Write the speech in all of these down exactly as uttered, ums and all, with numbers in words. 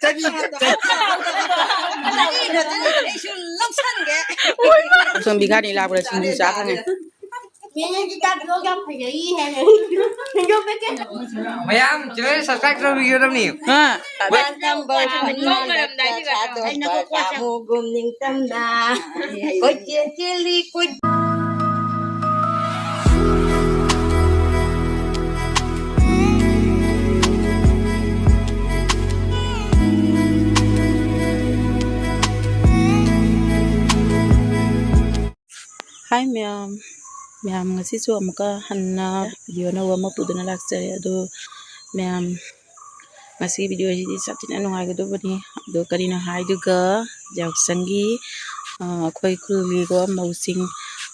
ꯆꯅꯤ ꯈꯛꯇꯅꯤ꯫ ꯑꯩꯁꯨ ꯂꯧꯁꯟꯒꯦ꯫ ꯁꯣꯝ ꯕꯤꯈꯥꯅꯤ ꯂꯥꯛꯄꯗ ꯁꯤꯡꯖꯨ ꯆꯥ ꯐꯪꯉꯦ꯫ ꯃꯦꯅꯦꯖꯔ ꯆꯥꯕꯗꯣ ꯌꯥꯝ ꯐꯖꯩ ꯍꯥꯏꯅ꯫ ꯃꯌꯥꯝ channel subscribe ꯇꯧꯕꯤꯒꯗꯕꯅꯤ꯫ ꯑꯥ꯫ ꯇꯥꯃꯨꯒꯨꯝ ꯅꯤꯡꯇꯝꯅ꯫ ꯀꯣꯏꯆꯦꯟ ꯆꯦꯜꯂꯤ ꯀꯣꯏ ꯍꯥꯏ ꯃꯌꯥꯝ, ꯃꯌꯥꯝ ꯉꯁꯤꯁꯨ ꯑꯃꯨꯛꯀ ꯍꯟꯅ video ꯑꯅꯧꯕ ꯑꯃ ꯄꯨꯗꯨꯅ ꯂꯥꯛꯆꯔꯦ꯫ ꯑꯗꯨ ꯃꯌꯥꯝ ꯉꯁꯤꯒꯤ video ꯑꯁꯤꯗꯤ ꯁꯥꯊꯤꯅ ꯅꯨꯡꯉꯥꯏꯒꯗꯧꯕꯅꯤ꯫ ꯑꯗꯣ ꯀꯔꯤꯅꯣ ꯍꯥꯏꯗꯨꯒ ꯌꯥꯎꯁꯪꯒꯤ, ꯑ, ꯑꯩꯈꯣꯏ ꯈꯨꯜꯒꯤꯀꯣ ꯃꯧꯁꯤꯡ,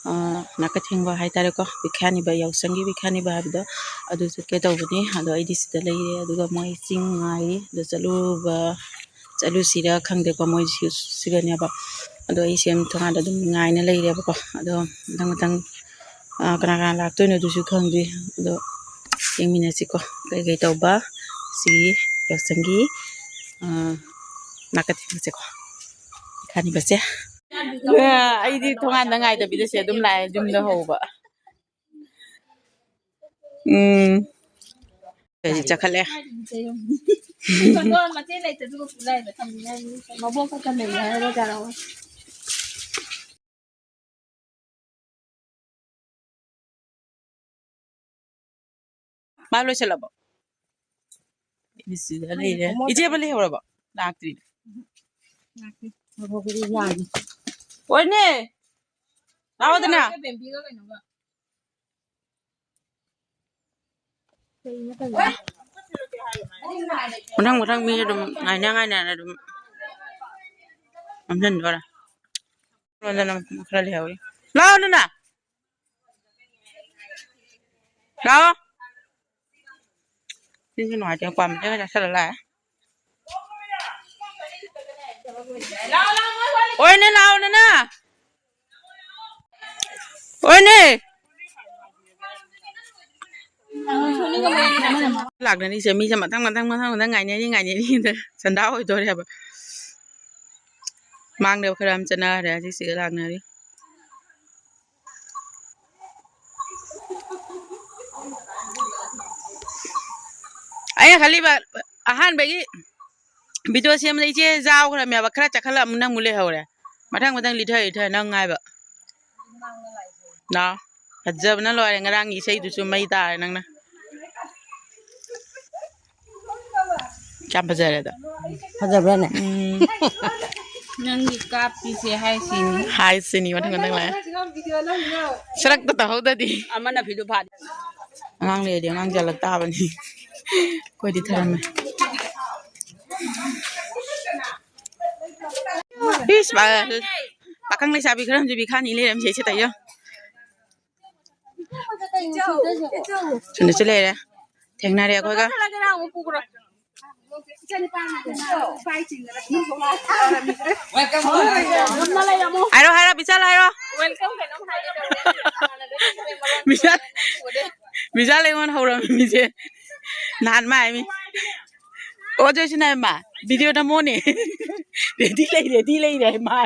ꯑ, ꯅꯥꯀ ꯊꯦꯡꯕ ꯍꯥꯏꯇꯥꯔꯦꯀꯣ, ꯕꯤꯈ꯭ꯌꯥꯅꯤꯕ, ꯌꯥꯎꯁꯪꯒꯤ ꯕꯤꯈ꯭ꯌꯥꯅꯤꯕ ꯍꯥꯏꯕꯗꯣ ꯑꯗꯨ ꯆꯠꯀꯦ ꯇꯧꯕꯅꯤ꯫ ꯑꯗꯣ ꯑꯩꯗꯤ ꯁꯤꯗ ꯂꯩꯔꯦ꯫ ꯑꯗꯨꯒ ꯃꯣꯏ ꯆꯤꯡ ꯉꯥꯏꯔꯤ꯫ ꯑꯗꯣ ꯆꯠꯂꯨꯕ ꯆꯠꯂꯨꯁꯤꯔ ꯈꯪꯗꯦꯀꯣ, ꯃꯣꯏ ꯁꯤ-, ꯁꯤꯒꯅꯦꯕ꯫ ꯑꯗꯣ ꯑꯩꯁꯦ ꯊꯣꯡꯒꯥꯟꯗ ꯑꯗꯨꯝ ꯉꯥꯏꯅ ꯂꯩꯔꯦꯕꯀꯣ꯫ ꯑꯗꯣ ꯃꯊꯪ ꯃꯊꯪ, ꯑ, ꯀꯅꯥ ꯀꯅꯥ ꯂꯥꯛꯇꯣꯏꯅꯣ ꯑꯗꯨꯁꯨ ꯈꯪꯗꯦ꯫ ꯑꯗꯣ ꯌꯦꯡꯃꯤꯟꯅꯁꯤꯀꯣ, ꯀꯩꯀꯩ ꯇꯧꯕ ꯁꯤ ꯌꯥꯎꯁꯪꯒꯤ, ꯑ, ꯅꯥꯀ ꯊꯦꯡꯕꯁꯦꯀꯣ, ꯈꯥꯅꯤꯕꯁꯦ꯫ ꯑ, ꯑꯩꯗꯤ ꯊꯣꯡꯒꯥꯟꯗ ꯉꯥꯏꯗꯕꯤꯗ ꯁꯤ ꯑꯗꯨꯝ ꯂꯥꯛꯑꯦ, ꯌꯨꯝꯗ ꯍꯧꯕ꯫ ꯎꯝ꯫ ꯀꯩ ꯆꯠꯈꯠꯂꯦ꯫ ꯃꯆꯦ ꯂꯩꯇ꯭ꯔꯗꯨꯒ ꯄꯨ ꯂꯥꯛꯏꯕ ꯊꯝꯅꯤꯡꯉꯥꯏ꯫ ꯃꯕꯣꯛ ꯈꯛꯇ ꯂꯩ ꯍꯥꯏꯔꯒ ꯖꯥꯔꯣ꯫ ꯃꯥ ꯂꯣꯏꯁꯤꯜꯂꯕꯣ? ꯏꯆꯦ ꯁꯤꯗ ꯂꯩꯔꯦ꯫ ꯏꯆꯦꯕ ꯂꯩꯍꯧꯔꯕꯣ? ꯂꯥꯛꯇ꯭ꯔꯤ꯫ ꯑꯣꯏꯅꯦ꯫ ꯂꯥꯛꯑꯣꯗꯅ꯫ ꯃꯊꯪ ꯃꯊꯪ ꯃꯤ ꯑꯗꯨꯝ ꯉꯥꯏꯅ ꯉꯥꯏꯅꯅ ꯑꯗꯨꯝ ꯅꯝꯁꯤꯟꯗꯣꯔꯦ꯫ ꯑꯩꯉꯣꯟꯗꯅ ꯈꯔ ꯂꯩꯍꯧꯔꯤ꯫ ꯂꯥꯛꯑꯣ ꯅꯅꯥ꯫ ꯂꯥꯛꯑꯣ꯫ ꯁꯤꯁꯨ ꯅꯨꯡꯉꯥꯏꯇꯦ, ꯃꯄꯥꯟ ꯃꯆꯦꯒ ꯆꯥꯁꯜꯂ ꯂꯥꯛꯑꯦ꯫ ꯑꯣꯏꯅꯦ ꯂꯥꯛꯑꯣ ꯅꯅꯥ꯫ ꯑꯣꯏꯅꯦ꯫ ꯂꯥꯛꯅꯔꯤꯁꯦ ꯃꯤꯁꯦ ꯃꯊꯪ ꯃꯊꯪ ꯃꯊꯪ ꯃꯊꯪ ꯉꯥꯏꯅꯔꯤ ꯉꯥꯏꯅꯔꯤ꯫ ꯁꯟꯗꯥ ꯑꯣꯏꯗꯣꯔꯦ ꯍꯥꯏꯕ꯫ ꯃꯥꯡꯗꯕ ꯈꯔ ꯑꯃ ꯆꯠꯅꯈ꯭ꯔꯦ, ꯍꯧꯖꯤꯛꯁꯤꯒ ꯂꯥꯛꯅꯔꯤ꯫ ꯑꯩꯅ ꯈꯜꯂꯤꯕ ꯑꯍꯥꯟꯕꯒꯤ video ꯁꯦꯝꯕꯗ ꯏꯆꯦ ꯌꯥꯎꯈ꯭ꯔꯃꯦꯕ, ꯈꯔ ꯆꯠꯈꯠꯂ ꯑꯃꯨꯛ ꯅꯪ ꯑꯃꯨꯛ ꯂꯩꯍꯧꯔꯦ꯫ ꯃꯊꯪ ꯃꯊꯪ ꯂꯤꯊ ꯂꯤꯊ ꯅꯪ ꯉꯥꯏꯕ꯫ ꯂꯥꯎ꯫ ꯐꯖꯕꯅ ꯂꯣꯏꯔꯦ, ꯉꯔꯥꯡꯒꯤ ꯏꯁꯩꯗꯨꯁꯨ ꯃꯩ ꯇꯥꯔꯦ ꯅꯪꯅ꯫ ꯀꯌꯥꯝ ꯐꯖꯔꯦꯗꯣ꯫ ꯐꯖꯕ꯭ꯔꯥꯅꯦ? ꯎꯝ꯫ ꯅꯪꯒꯤ ꯀꯥꯞꯄꯤꯁꯦ ꯍꯥꯏꯁꯤꯅꯤ꯫ ꯍꯥꯏꯁꯤꯅꯤ, ꯃꯊꯪ ꯃꯊꯪ ꯂꯥꯛꯑꯦ꯫ ꯁꯔꯛꯇ ꯇꯧꯍꯧꯗꯗꯤ꯫ ꯑꯃꯅ ꯐꯤꯗꯨ ꯐꯥꯗꯦ꯫ ꯑꯉꯥꯡ ꯂꯩꯔꯗꯤ ꯑꯉꯥꯡ ꯆꯜꯂꯛ ꯇꯥꯕꯅꯤ꯫ ꯑꯩꯈꯣꯏꯗꯤ ꯊꯔꯝꯃꯦ꯫ ꯏꯁ, ꯄꯥꯈꯪ ꯂꯩꯁꯥꯕꯤ ꯈꯔ ꯑꯃꯁꯨ ꯕꯤꯈꯥꯅꯤ ꯂꯩꯔꯝꯃꯤꯁꯦ ꯁꯤ ꯇꯥꯏꯌꯣ꯫ ꯁꯤꯗꯁꯨ ꯂꯩꯔꯦ꯫ ꯊꯦꯡꯅꯔꯦ ꯑꯩꯈꯣꯏꯒ꯫ ꯍꯥꯏꯔꯣ, ꯍꯥꯏꯔꯣ, ꯕꯤꯁꯥꯜ ꯍꯥꯏꯔꯣ꯫ ꯕꯤꯁꯥꯜ, ꯕꯤꯁꯥꯜ ꯑꯩꯉꯣꯟꯗ ꯍꯧꯔꯝꯃꯤꯁꯦ꯫ ꯅꯍꯥꯟ ꯃꯥ ꯍꯥꯏꯃꯤ꯫ ꯑꯣ, ꯖꯣꯏꯁꯅꯥ ꯏꯃꯥ, video ꯅꯝꯃꯣꯅꯦ꯫ Ready ꯂꯩ, ready ꯂꯩꯔꯦ ꯍꯥꯏ ꯃꯥ꯫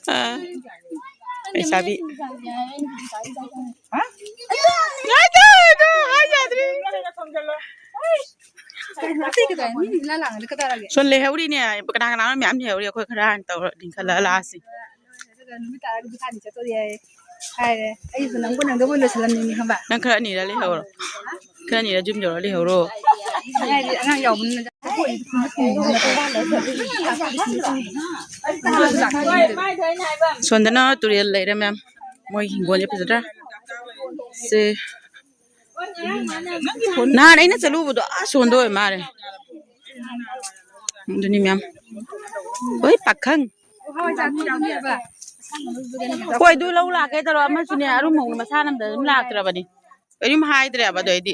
ꯑꯥ, ꯂꯩꯁꯥꯕꯤ꯫ ꯍꯥ? ꯉꯥꯏꯈꯣ, ꯑꯗꯨ ꯍꯥꯏ ꯌꯥꯗ꯭ꯔꯤ꯫ ꯁꯣꯝ ꯂꯩꯍꯧꯔꯤꯅꯦ, ꯀꯅꯥ ꯀꯅꯥꯅꯣ ꯃꯌꯥꯝ ꯂꯩꯍꯧꯔꯤ, ꯑꯩꯈꯣꯏ ꯈꯔ ꯍꯥꯟꯅ ꯇꯧꯔ ꯂꯤꯡꯈꯠꯂ ꯂꯥꯛꯑꯁꯤ꯫ ꯅꯨꯃꯤꯠ ꯇꯥꯔꯒꯗꯤ ꯈꯥꯅꯤ ꯆꯠꯇꯣꯔꯤ ꯍꯥꯏꯌꯦ꯫ ꯍꯥꯏꯔꯦ꯫ ꯑꯩꯁꯨ ꯅꯪꯕꯨ ꯅꯪꯗꯕꯨ ꯂꯣꯏꯁꯤꯜꯂꯝꯅꯤꯡꯉꯤ ꯈꯪꯕ꯫ ꯅꯪ ꯈꯔ ꯑꯅꯤꯔ ꯂꯩꯍꯧꯔꯣ꯫ ꯈꯔ ꯑꯅꯤꯔ ꯌꯨꯝ ꯌꯧꯔ ꯂꯩꯍꯧꯔꯣ꯫ ꯑꯉꯥꯡ ꯌꯥꯎꯕꯅꯤꯅ꯫ ꯁꯣꯝꯗꯅ ꯇꯨꯔꯦꯜ ꯂꯩꯔꯦ ꯃꯌꯥꯝ꯫ ꯃꯣꯏ ꯍꯤꯡꯒꯣꯜꯁꯦ ꯐꯖꯗ꯭ꯔꯥ? ꯁꯦ꯫ ꯅꯍꯥꯟ ꯑꯩꯅ ꯆꯠꯂꯨꯕꯗꯣ ꯑꯥ ꯁꯣꯟꯗ ꯑꯣꯏ ꯃꯥꯜꯂꯦ꯫ ꯑꯗꯨꯅꯤ ꯃꯌꯥꯝ꯫ ꯍꯣꯏ, ꯄꯥꯈꯪ꯫ ꯍꯣꯏ, ꯑꯗꯨ ꯂꯧ ꯂꯥꯛꯀꯦ ꯇꯧꯔ ꯑꯃꯁꯨꯅꯦ, ꯑꯔꯨꯝ ꯍꯧꯅ ꯃꯁꯥ ꯅꯝꯗꯅ ꯑꯗꯨꯝ ꯂꯥꯛꯇ꯭ꯔꯕꯅꯤ꯫ ꯀꯔꯤꯝ ꯍꯥꯏꯗ꯭ꯔꯦꯕ ꯑꯗꯨ ꯑꯩꯗꯤ꯫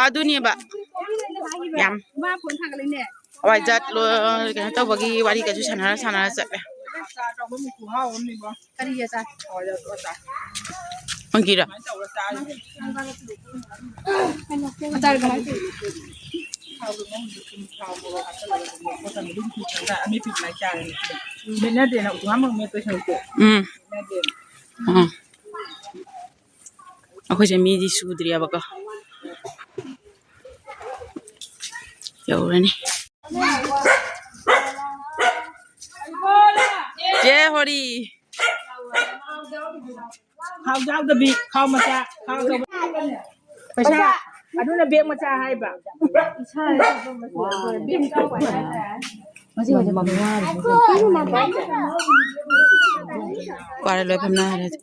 ꯑꯗꯨꯅꯦꯕ꯫ ꯌꯥꯝ ꯍꯋꯥꯏꯖꯥꯠ ꯂꯣ-, ꯀꯩꯅꯣ ꯇꯧꯕꯒꯤ ꯋꯥꯔꯤꯒꯁꯨ ꯁꯥꯟꯅꯔ ꯁꯥꯟꯅꯔ ꯆꯠꯂꯦ꯫ ꯃꯪꯒꯤꯔꯥ? ꯎꯝ꯫ ꯎꯝ꯫ ꯑꯩꯈꯣꯏꯁꯦ ꯃꯤꯗꯤ ꯁꯨꯗ꯭ꯔꯤꯑꯕꯀꯣ꯫ ꯌꯧꯔꯅꯤ꯫ ꯆꯦ ꯍꯣꯔꯤ꯫ ꯊꯥꯎ ꯌꯥꯎꯗꯕꯤ, ꯊꯥꯎ ꯃꯆꯥ, ꯊꯥꯎ ꯑꯆꯧꯕ꯫ ꯄꯩꯁꯥ, ꯑꯗꯨꯅ ꯕꯦꯛ ꯃꯆꯥ ꯍꯥꯏꯕ꯫ ꯋꯥꯔꯦ, ꯂꯣꯏ ꯐꯝꯅꯔꯦ ꯍꯧꯖꯤꯛ꯫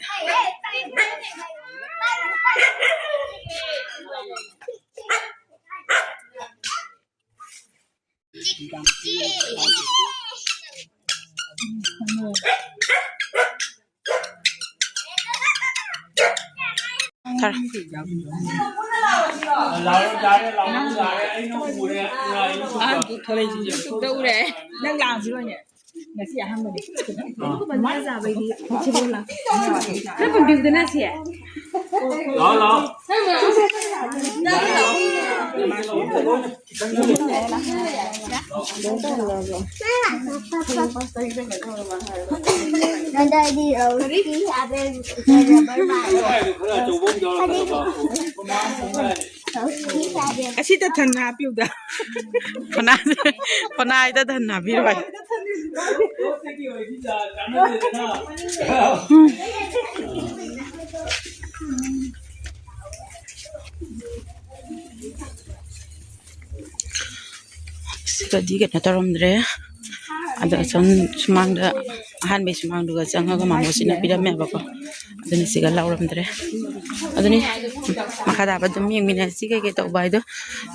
ꯊꯥꯔꯣ꯫ ꯅꯪ ꯂꯥꯡꯁꯤꯔꯣꯅꯦ꯫ ꯉꯁꯤ ꯑꯍꯥꯟꯕꯅꯦ꯫ ꯃꯥ ꯆꯥꯕꯩꯗꯤ ꯈꯔ ꯄꯟꯕꯤꯌꯨꯗꯅ ꯁꯦ꯫ ꯂꯥꯛꯑꯣ, ꯂꯥꯛꯑꯣ꯫ ꯑꯁꯤꯗ ꯊꯟꯅ ꯍꯥꯞꯄꯤꯌꯨꯗ꯫ ꯐꯅꯥ-, ꯐꯅꯥꯏꯗ ꯊꯟꯅ ꯍꯥꯞꯄꯤꯔꯣꯏ꯫ ꯁꯤꯒꯗꯤ ꯀꯩꯅꯣ ꯇꯧꯔꯝꯗ꯭ꯔꯦ꯫ ꯑꯗꯣ ꯑꯁꯣꯝ ꯁꯨꯃꯥꯡꯗ, ꯑꯍꯥꯟꯕꯩ ꯁꯨꯃꯥꯡꯗꯨꯒ ꯆꯪꯉꯒ ꯃꯥꯃꯣꯁꯤꯅ ꯄꯤꯔꯝꯃꯦꯕꯀꯣ꯫ ꯑꯗꯨꯅ ꯁꯤꯒ ꯂꯧꯔꯝꯗ꯭ꯔꯦ꯫ ꯑꯗꯨꯅꯤ, ꯃꯈꯥ ꯇꯥꯕ ꯑꯗꯨꯝ ꯌꯦꯡꯃꯤꯟꯅꯔꯁꯤ ꯀꯩꯀꯩ ꯇꯧꯕ ꯍꯥꯏꯗꯣ꯫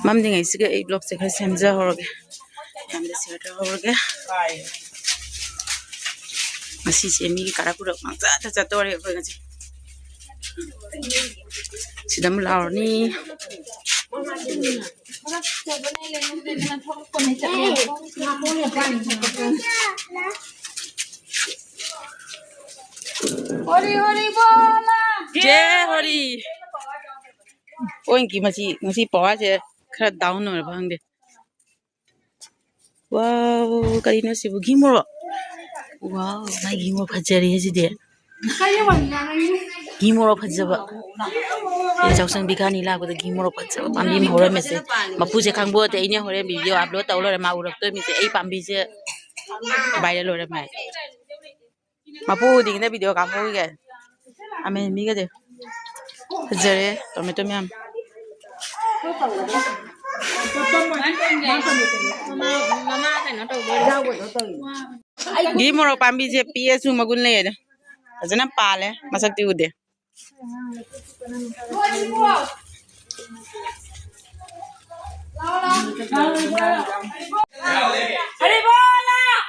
ꯃꯝꯗ꯭ꯔꯤꯉꯩꯁꯤꯒ ꯑꯩ vlogꯁꯦ ꯈꯔ ꯁꯦꯝꯖꯍꯧꯔꯒꯦ꯫ ꯃꯌꯥꯝꯗ share ꯇꯧꯍꯧꯔꯒꯦ꯫ ꯉꯁꯤꯁꯦ ꯃꯤꯒꯤ ꯀꯥꯔꯛ ꯈꯨꯔꯛ ꯄꯪꯆꯠꯇ ꯆꯠꯇꯣꯔꯦ ꯑꯩꯈꯣꯏ ꯉꯁꯤ꯫ ꯁꯤꯗ ꯑꯃꯨꯛ ꯂꯥꯎꯔꯅꯤ꯫ ꯍꯣꯔꯤ ꯍꯣꯔꯤ ꯕꯣꯂꯥ꯫ ꯆꯦ ꯍꯣꯔꯤ꯫ ꯑꯣꯏꯟꯀꯤ ꯃꯁꯤ ꯉꯁꯤ ꯄꯋꯥꯁꯦ ꯈꯔ ꯗꯥꯎꯟ ꯑꯣꯏꯔꯕ ꯈꯪꯗꯦ꯫ ꯋꯥꯎ, ꯀꯔꯤꯅꯣ ꯁꯤꯕꯨ? ꯘꯤ ꯃꯣꯔꯣꯛ꯫ ꯋꯥꯎ, ꯃꯥꯏ ꯘꯤ ꯃꯣꯔꯣꯛ ꯐꯖꯔꯦ ꯁꯤꯗꯤ꯫ ꯘꯤ ꯃꯣꯔꯣꯛ ꯐꯖꯕ꯫ ꯑꯩ ꯆꯥꯎꯁꯪ ꯕꯤꯈꯥꯅꯤ ꯂꯥꯛꯄꯗ ꯘꯤ ꯃꯣꯔꯣꯛ ꯐꯖꯕ ꯄꯥꯝꯕꯤ ꯑꯃ ꯍꯧꯔꯝꯃꯦꯁꯦ꯫ ꯃꯄꯨꯁꯦ ꯈꯪꯕꯣꯠꯇꯦ, ꯑꯩꯅ ꯍꯣꯔꯦꯟ ꯚꯤꯗꯤꯑꯣ ꯑꯞꯂꯣꯗ ꯇꯧ ꯂꯣꯏꯔꯦ ꯃꯥ ꯎꯔꯛꯇꯣꯏꯃꯤꯁꯦ꯫ ꯑꯩ ꯄꯥꯝꯕꯤꯁꯦ ꯚꯥꯏꯔꯦꯜ ꯑꯣꯏꯔꯝꯃꯦ꯫ ꯃꯄꯨ ꯎꯗꯤꯡꯅ ꯚꯤꯗꯤꯑꯣ ꯀꯥꯞꯍꯧꯈꯤꯒꯦ꯫ ꯑꯃꯦꯟꯕꯤꯒꯗꯤ ꯐꯖꯔꯦ ꯇꯣꯃꯦꯇꯣ ꯃꯌꯥꯝ꯫ ꯘꯤ ꯃꯣꯔꯣꯛ ꯄꯥꯝꯕꯤꯁꯦ ꯄꯤꯛꯑꯁꯨ ꯃꯒꯨꯟ ꯂꯩꯌꯦꯗ꯫ ꯐꯖꯅ ꯄꯥꯜꯂꯦ, ꯃꯁꯛꯇꯤ ꯎꯗꯦ꯫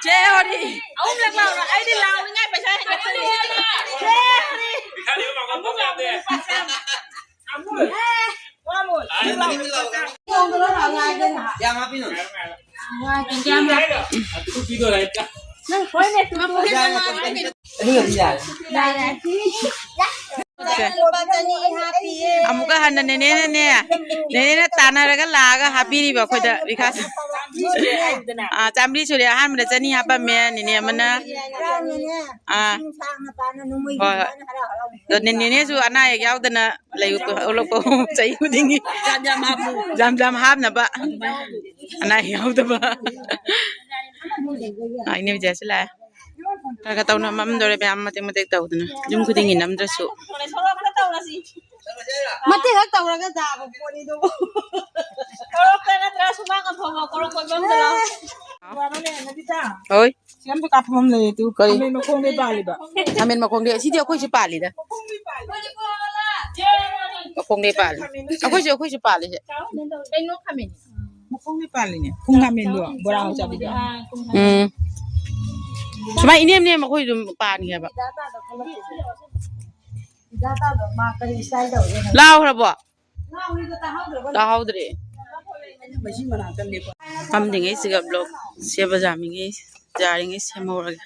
ꯆꯦ ꯍꯣꯔꯤ꯫ ꯑꯍꯨꯝꯂꯛ ꯂꯥꯎꯔꯣ꯫ ꯑꯩꯗꯤ ꯂꯥꯎꯅꯤꯡꯉꯥꯏ ꯄꯩꯁꯥ ꯍꯦꯟꯒꯠꯇꯣꯏꯅꯦ꯫ ꯆꯦ ꯍꯣꯔꯤ꯫ ꯑꯃꯨꯛꯀ ꯍꯟꯅ ꯅꯦꯅꯦꯅꯅꯦ, ꯅꯦꯅꯦꯅ ꯇꯥꯟꯅꯔꯒ ꯂꯥꯛꯑꯒ ꯍꯥꯞꯄꯤꯔꯤꯕ ꯑꯩꯈꯣꯏꯗ ꯔꯤꯈꯥꯁ꯫ ꯑꯥ, ꯆꯥꯝꯃꯔꯤ ꯁꯨꯔꯦ꯫ ꯑꯍꯥꯟꯕꯗ ꯆꯅꯤ ꯍꯥꯞꯄꯝꯃꯦ ꯅꯦꯅꯦ ꯑꯃꯅ꯫ ꯑꯥ꯫ ꯍꯣꯏ, ꯍꯣꯏ꯫ ꯑꯗꯣ ꯅꯦꯅꯦꯁꯨ ꯑꯅꯥ ꯑꯌꯦꯛ ꯌꯥꯎꯗꯅ ꯂꯩꯌꯨꯀꯣ, ꯑꯣꯂꯛꯄ ꯆꯍꯤ ꯈꯨꯗꯤꯡꯒꯤ꯫ ꯌꯥꯝ ꯌꯥꯝ ꯍꯥꯞꯄꯨ꯫ ꯌꯥꯝ ꯌꯥꯝ ꯍꯥꯞꯅꯕ꯫ ꯑꯅꯥ ꯑꯌꯦꯛ ꯌꯥꯎꯗꯕ꯫ ꯑꯥ, ꯏꯅꯦ ꯕꯤꯖꯌꯥꯁꯨ ꯂꯥꯛꯑꯦ꯫ ꯈꯔ ꯈꯔ ꯇꯧꯅ ꯃꯝꯗꯣꯔꯦ ꯃꯌꯥꯝ, ꯃꯇꯦꯛ ꯃꯇꯦꯛ ꯇꯧꯗꯅ꯫ ꯌꯨꯝ ꯈꯨꯗꯤꯡꯒꯤ ꯅꯝꯗ꯭ꯔꯁꯨ꯫ ꯃꯇꯦꯛ ꯈꯛ ꯇꯧꯔꯒ ꯇꯥꯕ ꯄꯣꯠꯅꯤꯗꯨꯕꯨ꯫ ꯀꯣꯔꯣꯛꯇ ꯅꯠꯇ꯭ꯔꯒ ꯁꯨꯃꯥꯡ ꯑꯐꯕ ꯀꯣꯔꯣꯛ ꯀꯣꯏꯕ ꯑꯃꯗ ꯂꯥꯛꯑꯣ꯫ ꯍꯣꯏ꯫ ꯁꯤ ꯑꯝꯇ ꯀꯥꯞꯐꯝ ꯑꯃ ꯂꯩꯌꯦ, ꯇꯨ꯫ ꯀꯔꯤ? ꯈꯥꯃꯦꯟ ꯃꯈꯣꯡꯗꯩ ꯄꯥꯜꯂꯤꯕ꯫ ꯈꯥꯃꯦꯟ ꯃꯈꯣꯡꯗꯩ? ꯁꯤꯗꯤ ꯑꯩꯈꯣꯏꯁꯨ ꯄꯥꯜꯂꯤꯗ꯫ ꯃꯈꯣꯡꯗꯩ ꯄꯥꯜꯂꯤ꯫ ꯑꯩꯈꯣꯏꯁꯨ, ꯑꯩꯈꯣꯏꯁꯨ ꯄꯥꯜꯂꯤꯁꯦ꯫ ꯀꯩꯅꯣ ꯈꯥꯃꯦꯟ? ꯃꯈꯣꯡꯗꯩ ꯄꯥꯜꯂꯤꯅꯦ꯫ ꯄꯨꯡ ꯈꯥꯃꯦꯟꯗꯣ, ꯕꯣꯔꯥ ꯍꯧ ꯆꯥꯕꯤꯗꯣ꯫ ꯎꯝ꯫ ꯁꯨꯃꯥꯏ ꯏꯅꯦꯝ ꯅꯦꯝ ꯑꯩꯈꯣꯏ ꯑꯗꯨꯝ ꯄꯥꯟꯒꯦꯕ꯫ ꯂꯥꯎꯈ꯭ꯔꯕꯣ? ꯇꯥꯍꯧꯗ꯭ꯔꯦ꯫ ꯐꯝꯗ꯭ꯔꯤꯉꯩꯁꯤꯒ ꯕ꯭ꯂꯣꯛ ꯁꯦꯝꯕ ꯌꯥꯔꯤꯉꯩ, ꯌꯥꯔꯤꯉꯩ ꯁꯦꯝꯍꯧꯔꯒꯦ꯫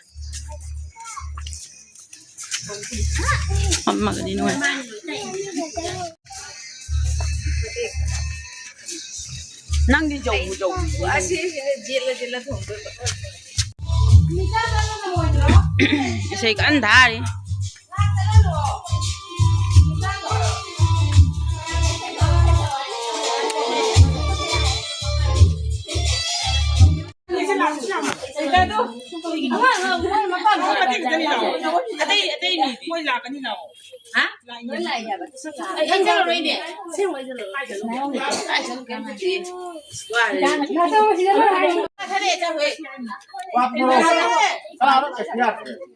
ꯐꯝꯃꯒꯗꯤ ꯅꯨꯡꯉꯥꯏ꯫ ꯅꯪꯗꯤ ꯌꯧꯕꯨ ꯌꯧꯕ꯫ ꯑꯁꯤꯁꯤꯅ ꯖꯤꯜꯂ ꯖꯤꯜꯂ ꯊꯣꯡꯗꯣꯏꯕ꯫ ꯏꯁꯩ ꯀꯟꯅ ꯊꯥꯔꯤ꯫ ꯑꯇꯩ ꯑꯇꯩ ꯃꯤꯗꯤ ꯃꯣꯏ ꯂꯥꯛꯀꯅꯤ ꯂꯥꯛꯑꯣ꯫ ꯍꯥ? ꯂꯣꯏ ꯂꯥꯛꯑꯦ ꯍꯥꯏꯕ꯫ ꯑꯩ ꯆꯠꯂꯔꯣꯏꯅꯦ꯫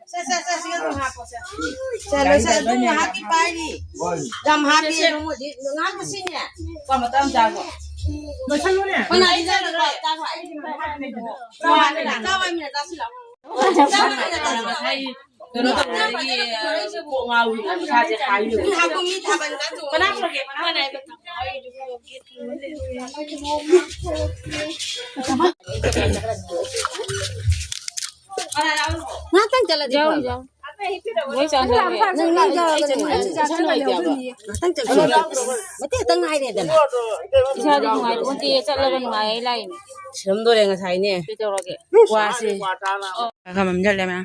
ꯁꯦ, ꯁꯦ, ꯁꯦ, ꯁꯤꯒ ꯑꯗꯨꯝ ꯍꯥꯞꯄꯣ, ꯁꯦ꯫ ꯁꯦ, ꯂꯣꯏꯁꯜꯂꯣ꯫ ꯑꯗꯨꯝ ꯉꯥꯏꯍꯥꯛꯀꯤ ꯄꯥꯏꯔꯤ꯫ ꯌꯥꯝ ꯍꯥꯞꯄꯤ, ꯁꯦ, ꯁꯦ꯫ ꯑꯗꯨꯝ ꯍꯧꯖꯤꯛ ꯉꯥꯏꯍꯥꯛ ꯁꯤꯅꯦ꯫ ꯀꯣ, ꯃꯇꯥꯡ ꯆꯥꯔꯕꯣ? ꯂꯣꯏꯁꯜꯂꯨꯅꯦ꯫ ꯍꯣꯏ, ꯑꯩ ꯆꯠꯂꯔꯣꯏ꯫ ꯆꯥꯛ ꯍꯣꯏ꯫ ꯆꯥꯛ ꯍꯣꯏ, ꯆꯥꯛ ꯍꯣꯏ꯫ ꯀꯩꯅꯣ ꯇꯧꯕꯗꯒꯤ, ꯑ, ꯀꯣꯛ ꯉꯥꯎꯔꯤꯕ ꯏꯁꯥꯁꯦ ꯍꯥꯏꯔꯤꯕ꯫ ꯉꯥꯏꯈꯣ, ꯃꯤ ꯊꯥꯕꯜ ꯀꯥꯞꯇꯣ꯫ ꯀꯅꯥ ꯄꯨꯔꯛꯀꯦ? ꯀꯅꯥ? ꯉꯥꯛꯇꯪ ꯆꯠꯂꯗꯤ ꯌꯥꯎ, ꯐꯕ꯫ ꯌꯥꯎ꯫ ꯃꯣꯏ ꯆꯥꯟꯅꯔꯦ꯫ ꯅꯪ ꯃꯤ ꯌꯥꯎꯔꯒ ꯆꯠꯅꯤꯡꯉꯥꯏ ꯏꯁꯥ ꯅꯨꯡꯉꯥꯏꯇꯦꯕ꯫ ꯉꯥꯛꯇꯪ ꯆꯠꯂꯗꯤ ꯐꯕ꯫ ꯃꯇꯦꯛ ꯈꯛꯇꯪ ꯉꯥꯏꯔꯦꯗꯅ꯫ ꯏꯁꯥꯗꯤ ꯅꯨꯡꯉꯥꯏꯄꯣꯟꯇꯦ, ꯆꯠꯂꯒ ꯅꯨꯡꯉꯥꯏ ꯍꯥꯏ ꯂꯥꯛꯏꯅꯦ꯫ ꯁꯤꯔꯝꯗꯣꯔꯦ ꯉꯁꯥꯏꯅꯦ꯫ ꯀꯩꯗꯧꯔꯒꯦ? ꯋꯥꯁꯦ꯫ ꯈꯔ ꯈꯔ ꯃꯝꯁꯤꯜꯂꯦ ꯃꯌꯥꯝ꯫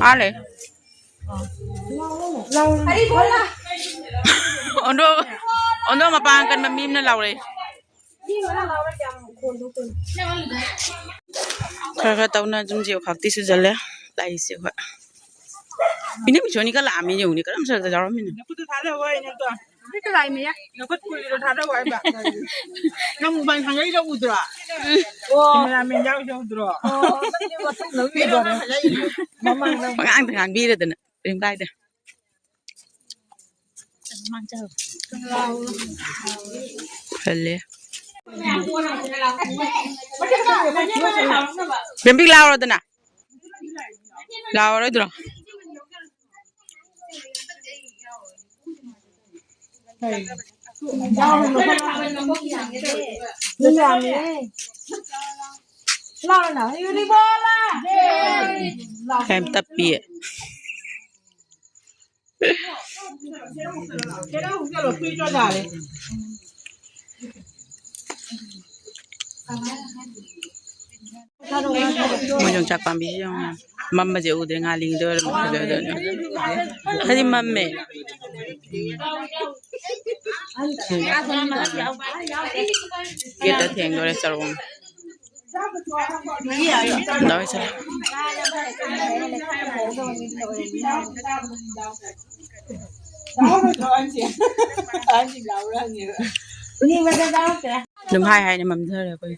ꯑꯥ ꯂꯩ꯫ ꯑꯣꯟꯗꯣ, ꯑꯣꯟꯗꯣ ꯃꯄꯥꯡ ꯀꯟꯕ ꯃꯤ ꯑꯃꯅ ꯂꯥꯎꯔꯛꯏ꯫ ꯈꯔ ꯈꯔ ꯇꯧꯅ ꯑꯗꯨꯝ ꯖꯤꯑꯣ ꯈꯥꯛꯇꯤ ꯁꯨꯖꯜꯂꯦ꯫ ꯂꯥꯛꯏꯁꯦ ꯑꯩꯈꯣꯏ꯫ ꯃꯤꯅꯨ ꯃꯤꯁꯣꯅꯤ ꯀ ꯂꯥꯛꯑꯝꯃꯤ ꯌꯦꯡꯉꯨꯅꯦ꯫ ꯀꯔꯝ ꯁꯔꯛꯇ ꯌꯥꯎꯔꯝꯃꯤꯅꯣ? ꯅꯈꯨꯠꯇ ꯊꯥꯗꯧ ꯍꯥꯏꯕ꯫ ꯅꯪ ꯃꯨꯛꯕꯥꯡ ꯊꯥꯡꯒꯠꯂꯤꯗꯣ ꯎꯗ꯭ꯔꯣ? ꯎꯝ꯫ ꯑꯣ꯫ ꯀꯦꯃꯦꯔꯥꯃꯦꯟ ꯌꯥꯎꯔꯤꯗꯣ ꯎꯗ꯭ꯔꯣ? ꯑꯣ꯫ ꯃꯃꯥꯡꯗ ꯉꯥꯡꯕꯤꯔꯗꯅ ꯀꯔꯤꯝ ꯀꯥꯏꯗꯦ꯫ ꯍꯜꯂꯦ꯫ ꯕꯦꯝꯕꯤ ꯂꯥꯎꯔꯗꯅ꯫ ꯂꯥꯎꯔꯣꯏꯗ꯭ꯔꯣ? ꯌꯥꯝꯃꯦ꯫ ꯂꯥꯎꯅ, ꯌꯨꯅꯤꯕꯣꯂꯥ꯫ ꯌꯥꯝ ꯇꯞꯄꯤꯌꯦ꯫ ꯃꯣꯏ ꯌꯣꯡꯆꯥꯛ ꯄꯥꯝꯕꯤꯁꯦ ꯌꯦꯡꯉꯣ꯫ ꯃꯝꯕꯁꯦ ꯎꯗ꯭ꯔꯦ, ꯉꯥꯜꯂꯤꯉꯩꯗ ꯑꯣꯏꯔꯝꯃꯦ꯫ ꯈꯔꯗꯤ ꯃꯝꯃꯦ꯫ ꯒꯦꯠꯇ ꯊꯦꯡꯗꯣꯔꯦ ꯆꯔꯣꯡ꯫ ꯂꯣꯏ ꯆꯠꯂꯦ꯫ ꯑꯗꯨꯝ ꯍꯥꯏ ꯍꯥꯏꯅ ꯃꯝꯊꯔꯦ ꯑꯩꯈꯣꯏ꯫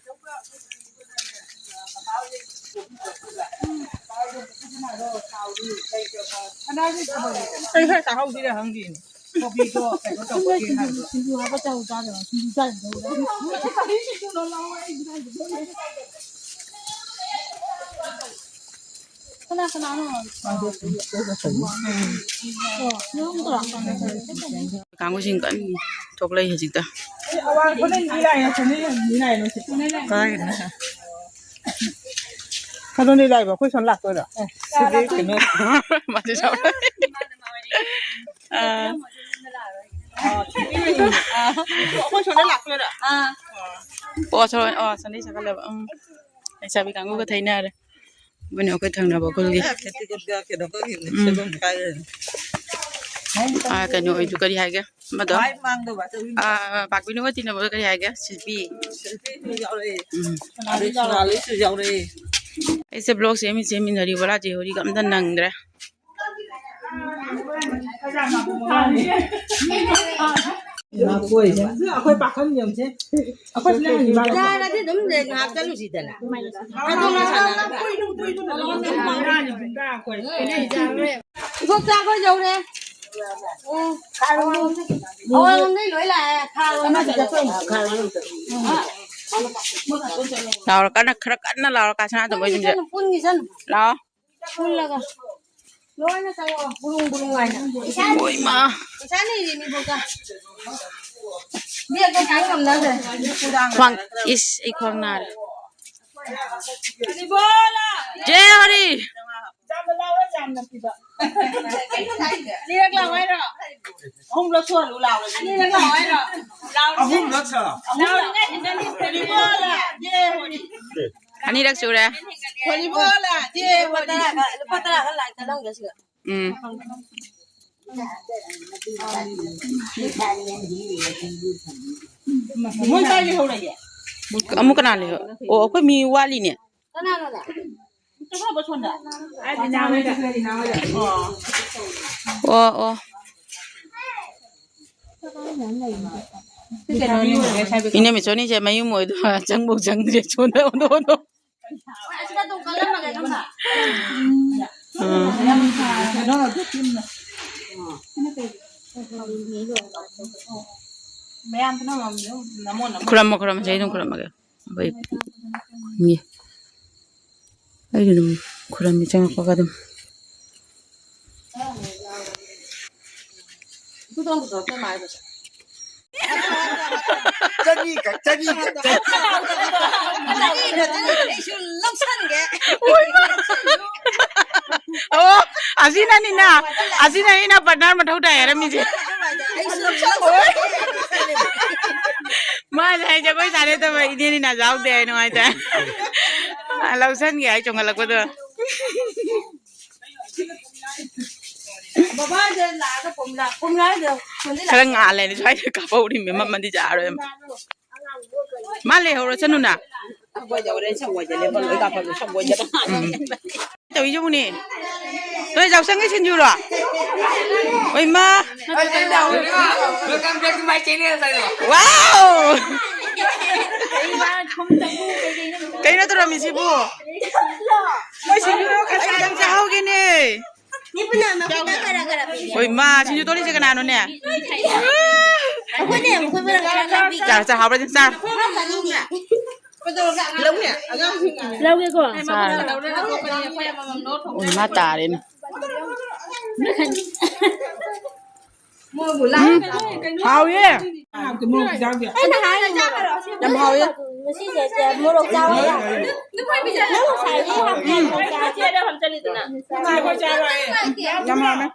ꯑꯩ ꯈꯔ ꯆꯥꯍꯧꯁꯤꯔ ꯈꯪꯗꯦꯅꯦ꯫ ꯀꯣꯕꯤꯗꯣ ꯀꯩꯅꯣ ꯇꯧꯕꯒꯤ ꯍꯥꯏꯕ꯫ ꯁꯤꯡꯖꯨ ꯍꯥꯞꯄ ꯆꯥꯎ ꯆꯥꯗꯕ꯫ ꯁꯤꯡꯖꯨ ꯆꯥꯗꯕ꯫ ꯀꯅꯥ ꯀꯅꯥꯅꯣ? ꯀꯥꯡꯕꯨꯁꯤꯡ ꯀꯟꯅ ꯊꯣꯛꯂꯛꯏ ꯍꯧꯖꯤꯛꯇ꯫ ꯀꯗꯣꯝꯗꯩ ꯂꯥꯛꯏꯕ? ꯑꯩꯈꯣꯏ ꯁꯣꯝ ꯂꯥꯛꯇꯣꯏꯔꯣ? ꯁꯤꯗꯤ ꯀꯩꯅꯣ꯫ ꯃꯥꯗꯤ ꯁꯣꯝ꯫ ꯑꯥ꯫ ꯑꯩꯈꯣꯏ ꯁꯣꯝꯗ ꯂꯥꯛꯇꯣꯏꯔꯣ? ꯑꯣ, ꯁꯣꯝ-, ꯑꯣ, ꯁꯣꯝꯗꯩ ꯆꯠꯈꯠꯂꯕ꯫ ꯎꯝ꯫ ꯂꯩꯁꯥꯕꯤ ꯀꯥꯡꯕꯨꯒ ꯊꯩꯅꯔꯦ꯫ ꯃꯣꯏꯅ ꯑꯩꯈꯣꯏ ꯊꯪꯅꯕ ꯈꯨꯜꯒꯤ꯫ ꯎꯝ꯫ ꯑꯥ, ꯀꯩꯅꯣ ꯑꯣꯏꯗꯨ ꯀꯔꯤ ꯍꯥꯏꯒꯦ? ꯑꯃꯗꯣ? ꯑꯥ, ꯄꯥꯛꯄꯤꯅꯨꯒ ꯇꯤꯟꯅꯕꯗꯣ ꯀꯔꯤ ꯍꯥꯏꯒꯦ? ꯁꯤꯜꯄꯤ꯫ ꯎꯝ꯫ ꯑꯩꯁꯦ vlog ꯁꯦꯝꯃꯤ ꯁꯦꯝꯃꯤꯟꯅꯔꯤ ꯕꯣꯂꯥ ꯆꯦ ꯍꯣꯏꯒ ꯑꯝꯇ ꯅꯪꯗ꯭ꯔꯦ꯫ ꯑꯩꯈꯣꯏ ꯄꯥꯈꯪ ꯌꯦꯡꯁꯦ꯫ ꯑꯩꯈꯣꯏ ꯁꯤꯅ ꯍꯪꯉꯤꯕ꯫ ꯌꯥꯔꯗꯤ ꯑꯗꯨꯝ ꯉꯥꯏꯍꯥꯛ ꯆꯠꯂꯨꯁꯤꯗꯅ꯫ ꯏꯕꯣꯛꯇ ꯑꯩꯈꯣꯏ ꯌꯧꯔꯦ꯫ ꯑꯣ꯫ ꯑꯋꯥꯡꯂꯣꯝꯗꯩ ꯂꯣꯏ ꯂꯥꯛꯑꯦ꯫ ꯈꯥꯔꯣꯝꯗ ꯂꯥꯎꯔ ꯀꯟꯅ, ꯈꯔ ꯀꯟꯅ ꯂꯥꯎꯔ ꯀꯥꯁꯅꯥꯗꯣ ꯃꯣꯏꯁꯤꯡꯁꯦ꯫ ꯄꯨꯟꯈꯤꯁꯅꯨ, ꯄꯨꯟꯈꯤꯁꯅꯨ꯫ ꯂꯥꯛꯑꯣ꯫ ꯄꯨꯜꯂꯒ ꯂꯣꯏꯅ ꯆꯪꯉꯛꯑꯣ, ꯕꯨꯔꯨꯡ ꯕꯨꯔꯨꯡ ꯍꯥꯏꯅ꯫ ꯏꯁꯥꯅ ꯍꯣꯏ, ꯏꯃꯥ꯫ ꯏꯁꯥꯅ ꯏꯔꯤꯅꯤ ꯏꯕꯣꯛꯇ꯫ ꯈ꯭ꯋꯥꯡ, ꯏꯁ, ꯑꯩ ꯈ꯭ꯋꯥꯡ ꯅꯥꯔꯦ꯫ ꯖꯦ ꯍꯔꯤ꯫ ꯑꯅꯤꯔꯛ ꯂꯥꯎ ꯍꯥꯏꯔꯣ? ꯑꯍꯨꯝꯂꯛ ꯁꯨꯍꯜꯂꯨ ꯂꯥꯎꯔꯁꯤ꯫ ꯑꯅꯤꯔꯛ ꯂꯥꯎ ꯍꯥꯏꯔꯣ? ꯂꯥꯎꯔꯁꯤ꯫ ꯑꯍꯨꯝꯂꯛ ꯁꯥ? ꯂꯥꯎꯔꯤꯉꯩꯁꯤꯗ ꯍꯔꯤꯕꯣꯂ, ꯖꯦ ꯍꯔꯤ꯫ ꯑꯅꯤꯔꯛ ꯁꯨꯔꯦ꯫ ꯍꯔꯤꯕꯣꯂ, ꯖꯦ ꯍꯔꯤ꯫ ꯂꯨꯄꯥ ꯇꯔꯥ ꯈꯔ, ꯂꯨꯄꯥ ꯇꯔꯥ ꯈꯔ ꯂꯥꯛꯑꯦ, ꯊꯥꯗꯧꯒꯦ ꯁꯤꯒ꯫ ꯎꯝ꯫ ꯃꯣꯏ ꯀꯥꯏ ꯂꯩꯍꯧꯔꯒꯦ? ꯑꯃꯨꯛ ꯀꯅꯥ ꯂꯩꯍꯧ-, ꯑꯣ, ꯑꯩꯈꯣꯏ ꯃꯤ ꯋꯥꯠꯂꯤꯅꯦ꯫ ꯀꯅꯥꯅꯣꯅꯦ? ꯑꯝꯇ ꯐꯥꯎꯕ ꯁꯣꯟꯗ꯫ ꯑꯣ, ꯑꯣ꯫ ꯏꯅꯦ ꯃꯤꯆꯣꯅꯤꯁꯦ ꯃꯌꯨꯝ ꯑꯣꯏꯗꯣꯏ ꯆꯪꯕꯧ ꯆꯪꯗ꯭ꯔꯤ꯫ ꯁꯣꯟꯗ ꯑꯣꯟꯊꯣꯛ ꯑꯣꯟꯊꯣꯛ꯫ ꯎꯝ꯫ ꯈꯨꯔꯨꯝꯃꯣ, ꯈꯨꯔꯨꯝꯃꯣ, ꯆꯍꯤ ꯑꯗꯨꯝ ꯈꯨꯔꯨꯝꯃꯒꯦ꯫ ꯑꯩꯈꯣꯏ ꯈꯨꯟꯒꯤ꯫ ꯑꯩꯁꯨ ꯑꯗꯨꯝ ꯈꯨꯔꯨꯝꯃꯤ ꯆꯪꯉꯛꯄꯒ ꯑꯗꯨꯝ꯫ ꯆꯅꯤ ꯈꯛ, ꯆꯅꯤ ꯈꯛ, ꯆꯅꯤ꯫ ꯑꯩꯁꯨ ꯂꯧꯁꯟꯒꯦ꯫ ꯑꯣ, ꯑꯁꯤꯅꯅꯤꯅ, ꯑꯁꯤꯅꯅꯤꯅ partner ꯃꯊꯧ ꯇꯥꯏ ꯍꯥꯏꯔꯝꯃꯤꯁꯦ꯫ ꯑꯩꯁꯨ ꯂꯧꯁꯟꯒꯦ꯫ ꯃꯥꯅ ꯍꯥꯏ ꯖꯒꯣꯏ ꯁꯥꯅꯤ ꯇꯧꯕ ꯏꯅꯦꯅꯤ ꯅꯥꯖꯥꯎꯗꯦ ꯍꯥꯏ ꯅꯨꯡꯉꯥꯏꯇꯦ꯫ ꯂꯧꯁꯟꯒꯦ ꯍꯥꯏ ꯆꯣꯡꯈꯠꯂꯛꯄꯗꯣ꯫ ꯕꯕꯥꯗ ꯂꯥꯛꯑꯒ ꯀꯣꯝꯂꯥ, ꯀꯣꯝꯂꯥꯗꯣ ꯁꯣꯝꯗ ꯈꯔ ꯉꯥꯜꯂꯦꯅꯦ ꯁ꯭ꯋꯥꯏꯗ ꯀꯥꯞꯍꯧꯔꯤꯃꯦ, ꯃꯝꯃꯗꯤ ꯌꯥꯔꯣꯏ꯫ ꯃꯥ ꯂꯩꯍꯧꯔꯁꯅꯨꯅ꯫ ꯎꯝ꯫ ꯇꯧꯔꯤꯁꯤꯕꯨꯅꯦ꯫ ꯅꯣꯏ ꯌꯥꯎꯁꯪꯒꯤ ꯁꯤꯡꯖꯨꯔꯣ? ꯍꯣꯏ, ꯃꯥ꯫ Welcome back to my channel, ꯀꯩꯅꯣ꯫ Wow! ꯀꯩꯅꯣ ꯇꯧꯔꯝꯃꯤꯁꯤꯕꯨ? ꯃꯣꯏ ꯁꯤꯡꯖꯨꯔꯣ ꯈꯖꯤꯛ ꯈꯛꯇꯪ ꯆꯥꯍꯧꯒꯦꯅꯦ꯫ ꯍꯣꯏ, ꯃꯥ, ꯁꯤꯡꯖꯨ ꯇꯣꯠꯂꯤꯁꯦ ꯀꯅꯥꯅꯣꯅꯦ? ꯑꯩꯈꯣꯏꯅꯦ, ꯑꯩꯈꯣꯏ ꯃꯔꯛ ꯈꯔ ꯈꯔ ꯄꯤ-, ꯆꯥꯔꯣ, ꯆꯥꯔꯣ, ꯍꯥꯎꯕ꯭ꯔꯥ ꯑꯗꯨꯝ ꯆꯥꯔꯣ꯫ ꯈꯔ ꯆꯥꯅꯤꯡꯉꯦ꯫ ꯂꯧꯅꯦ, ꯑꯉꯥꯡꯁꯤꯡ꯫ ꯂꯧꯒꯦꯀꯣ? ꯆꯥꯔꯣ꯫ ꯂꯧꯔꯒ ꯇꯣꯛꯄꯅꯤ, ꯑꯩꯈꯣꯏ ꯑꯃꯃꯝ ꯂꯧꯔ ꯊꯣꯡꯕ꯫ ꯑꯣ, ꯏꯃꯥ ꯇꯥꯔꯦꯅꯦ꯫ ꯎꯝ, ꯍꯥꯎꯋꯦ꯫ ꯑꯩꯅ ꯍꯥꯏꯔꯤꯅꯦ, ꯌꯥꯝ ꯍꯥꯎꯋꯦ꯫ ꯉꯁꯤꯁꯦ ꯃꯣꯔꯣꯛ ꯆꯥꯕ ꯌꯥꯗꯦ꯫ ꯅꯪ ꯉꯁꯥꯏꯗꯤ ꯍꯥꯞꯄꯦ, ꯃꯣꯔꯣꯛ ꯆꯥꯕ꯫ ꯌꯥꯝ ꯍꯥꯎꯋꯦ꯫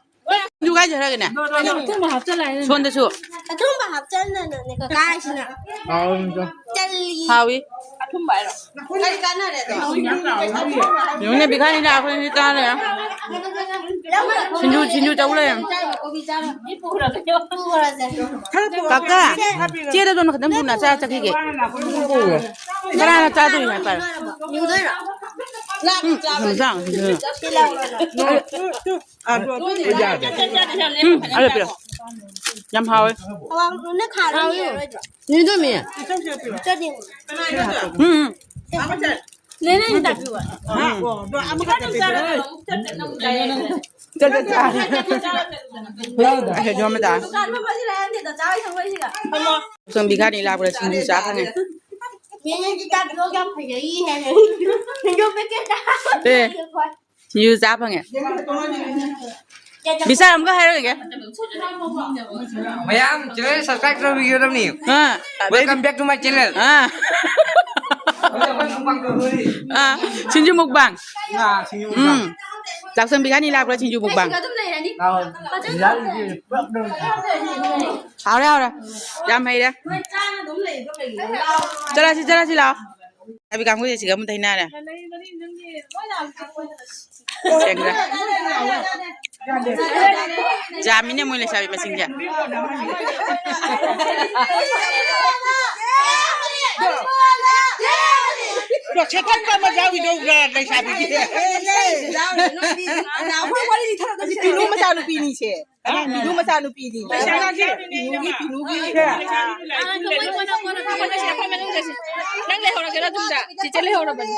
ꯁꯤꯡꯖꯨ ꯀꯥꯏ ꯆꯠꯈ꯭ꯔꯒꯦꯅꯦ? ꯑꯊꯨꯝꯕ ꯍꯥꯞꯆꯜꯂꯛꯑꯦ꯫ ꯁꯣꯝꯗꯁꯨ꯫ ꯑꯊꯨꯝꯕ ꯍꯥꯞꯆꯟꯗꯅꯅꯦ ꯀꯀꯥ ꯍꯥꯏꯁꯤꯅ꯫ ꯍꯥꯎꯋꯤ꯫ ꯆꯜꯂꯤ꯫ ꯍꯥꯎꯋꯤ꯫ ꯑꯊꯨꯝꯕ ꯍꯥꯏꯔꯣ? ꯀꯔꯤ ꯀꯥꯟꯅꯔꯦ ꯑꯗꯣ? ꯌꯦꯡꯉꯨꯅꯦ, ꯕꯤꯈꯥꯅꯤ ꯂꯥꯛꯄꯗ ꯁꯤ ꯆꯥ ꯂꯩꯔꯦ꯫ ꯁꯤꯡꯖꯨ, ꯁꯤꯡꯖꯨ ꯇꯧ ꯂꯩꯔꯦ꯫ ꯄꯨꯈ꯭ꯔꯁꯦ꯫ ꯀꯀꯥ, ꯆꯦꯗ ꯗꯣꯟ ꯈꯛꯇꯪ ꯄꯨꯅ ꯆꯥ ꯆꯠꯈꯤꯒꯦ꯫ ꯀꯅꯥꯅ ꯆꯥꯗꯣꯏꯅꯣ ꯍꯥꯏ ꯄꯥꯏꯔꯣ꯫ ꯌꯨꯗꯣꯏꯔꯣ? ꯎꯝ, ꯌꯥꯝ ꯆꯥꯎ꯫ ꯁꯤ ꯂꯥꯎ꯫ ꯎꯝ, ꯑꯗꯨ ꯄꯤꯔꯛꯑꯣ꯫ ꯌꯥꯝ ꯍꯥꯎꯋꯦ꯫ ꯑꯋꯥꯡꯕꯅ ꯈꯥꯔꯣꯏ ꯃꯦꯠꯂꯣꯏꯗ꯭ꯔꯣ? ꯅꯤꯡꯗꯣꯃꯤ꯫ ꯆꯠꯅꯤꯡꯕ꯭ꯔꯣ? ꯎꯝ, ꯎꯝ꯫ ꯅꯦꯅꯦ, ꯑꯩꯅ ꯇꯥꯛꯄꯤꯌꯨ꯫ ꯆꯠ, ꯆꯠ, ꯆꯠ꯫ ꯑꯩ ꯍꯦꯛ ꯌꯣꯝꯃ ꯇꯥꯔꯦ꯫ ꯁꯣꯝ ꯕꯤꯈꯥꯅꯤ ꯂꯥꯛꯄꯗ ꯁꯤꯡꯖꯨ ꯆꯥ ꯐꯪꯉꯦ꯫ ꯅꯦꯅꯦꯒꯤ ꯇꯥꯛꯄꯤꯌꯨ, ꯌꯥꯝ ꯐꯖꯩ ꯍꯥꯏꯅ꯫ ꯁꯤꯡꯖꯨ ꯄꯦꯀꯦꯠꯇ꯫ ꯑꯦ꯫ ꯁꯤꯡꯖꯨ ꯆꯥ ꯐꯪꯉꯦ꯫ ꯕꯤꯁꯥꯜ ꯑꯃꯨꯛꯀ ꯍꯥꯏꯔꯣꯏꯒꯦ꯫ ꯃꯌꯥꯝ channel subscribe ꯇꯧꯕꯤꯒꯗꯕꯅꯤ꯫ ꯑꯥ, Welcome back to my channel. Ah. Ah, Singju mukbang꯫ Ah, Singju mukbang꯫ ꯎꯝ꯫ ꯆꯥꯛꯁꯪ ꯕꯤꯈꯥꯅꯤ ꯂꯥꯛꯄ꯭ꯔꯥ ꯁꯤꯡꯖꯨ mukbang? ꯑꯗꯨꯝ ꯂꯩꯔꯅꯤ꯫ ꯂꯥꯛꯑꯣ꯫ ꯍꯥꯎꯔꯦ, ꯍꯥꯎꯔꯦ꯫ ꯌꯥꯝ ꯍꯩꯔꯦ꯫ ꯆꯠꯂꯁꯤ, ꯆꯠꯂꯁꯤ, ꯂꯥꯛꯑꯣ꯫ ꯂꯩꯁꯥꯕꯤ ꯀꯥꯡꯕꯨꯁꯦ ꯁꯤꯒ ꯑꯃꯨꯛ ꯊꯩꯅꯔꯦ꯫ ꯁꯦꯡꯗ꯭ꯔꯦ꯫ ꯌꯥꯝꯃꯤꯅꯦ ꯃꯣꯏ ꯂꯩꯁꯥꯕꯤ ꯃꯁꯤꯡꯁꯦ꯫ ꯁꯦꯠꯊꯠꯄ ꯑꯃ ꯌꯥꯎꯈꯤꯗꯧꯕ꯭ꯔꯥ ꯂꯩꯁꯥꯕꯤꯒꯤ? ꯄꯤꯅꯨ ꯃꯆꯥꯅꯨꯄꯤꯅꯤꯁꯦ꯫ ꯄꯤꯅꯨ ꯃꯆꯥꯅꯨꯄꯤꯅꯤ꯫ ꯄꯤꯅꯨꯒꯤ, ꯄꯤꯅꯨꯒꯤ꯫ ꯅꯪ ꯂꯩꯍꯧꯔꯒꯦꯔꯥ ꯑꯗꯨꯝꯗ? ꯆꯤꯆꯦ ꯂꯩꯍꯧꯔꯕꯅꯤ꯫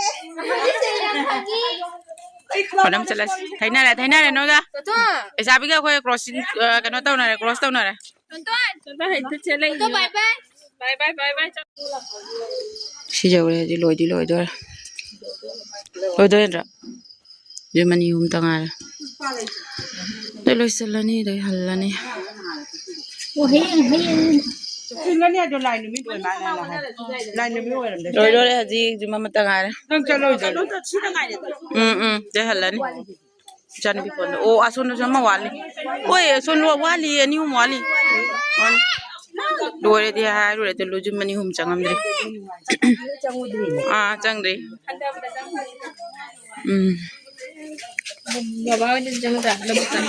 ꯐꯅꯝ ꯆꯠꯂꯁꯤ꯫ ꯊꯩꯅꯔꯦ, ꯊꯩꯅꯔꯦ ꯅꯣꯏꯒ꯫ ꯇꯣꯟꯇꯣꯟ꯫ ꯂꯩꯁꯥꯕꯤꯒ ꯑꯩꯈꯣꯏ crossing, ꯑ, ꯀꯩꯅꯣ ꯇꯧꯅꯔꯦ, cross ꯇꯧꯅꯔꯦ꯫ ꯇꯣꯟꯇꯣꯟ꯫ ꯇꯣꯟꯇꯣꯟ, ꯍꯦꯛꯇ ꯆꯦꯜꯂꯛꯏ꯫ ꯇꯣꯟꯇꯣꯟ, bye bye꯫ Bye bye, bye bye꯫ ꯁꯤ ꯌꯧꯔꯦ, ꯍꯧꯖꯤꯛ ꯂꯣꯏꯗꯤ ꯂꯣꯏꯗꯣꯔꯦ꯫ ꯂꯣꯏꯗꯣꯔꯦ ꯅꯠꯇ꯭ꯔꯥ? ꯌꯨꯝ ꯑꯅꯤ ꯑꯍꯨꯝꯇ ꯉꯥꯏꯔꯦ꯫ ꯑꯗꯩ ꯂꯣꯏꯁꯤꯜꯂꯅꯤ, ꯑꯗꯩ ꯍꯜꯂꯅꯤ꯫ ꯑꯣ, ꯍꯌꯦꯡ, ꯍꯌꯦꯡ꯫ ꯆꯤꯡꯒꯅꯤ ꯍꯥꯏꯗꯣ ꯂꯥꯏ ꯅꯨꯃꯤꯠ ꯑꯣꯏ ꯃꯥꯜꯂꯦ ꯍꯥꯏꯅ ꯍꯥꯏ꯫ ꯂꯥꯏ ꯅꯨꯃꯤꯠ ꯑꯣꯏꯔꯝꯗꯦ꯫ ꯂꯣꯏꯗꯣꯔꯦ, ꯍꯧꯖꯤꯛ ꯍꯧꯖꯤꯛ ꯃꯃꯠꯇ ꯉꯥꯏꯔꯦ꯫ ꯅꯪ ꯆꯠꯂꯣꯏꯗ꯭ꯔꯣ? ꯎꯝ, ꯎꯝ, ꯆꯠꯍꯜꯂꯅꯤ꯫ ꯏꯆꯥꯅꯨꯄꯤ ꯐꯣꯟꯗ꯫ ꯑꯣ, ꯑꯁꯣꯝꯗꯁꯨ ꯑꯃ ꯋꯥꯠꯂꯤ꯫ ꯍꯣꯏ, ꯑꯁꯣꯝ ꯂꯣ-, ꯋꯥꯠꯂꯤ, ꯑꯅꯤ ꯑꯍꯨꯝ ꯋꯥꯠꯂꯤ꯫ ꯋꯥꯠꯂꯤ꯫ ꯂꯣꯏꯔꯦꯗꯤ ꯍꯥꯏꯔꯨꯔꯦ, ꯑꯗꯨ ꯂꯨꯖꯨꯝ ꯑꯅꯤ ꯑꯍꯨꯝ ꯆꯪꯉꯝꯗ꯭ꯔꯤ꯫ ꯑꯥ, ꯆꯪꯗ꯭ꯔꯤ꯫ ꯎꯝ꯫ ꯕꯕꯥ ꯍꯣꯏꯗꯁꯨ ꯆꯪꯉꯛꯇ꯭ꯔꯥ? ꯂꯧꯕꯨꯛꯇ꯫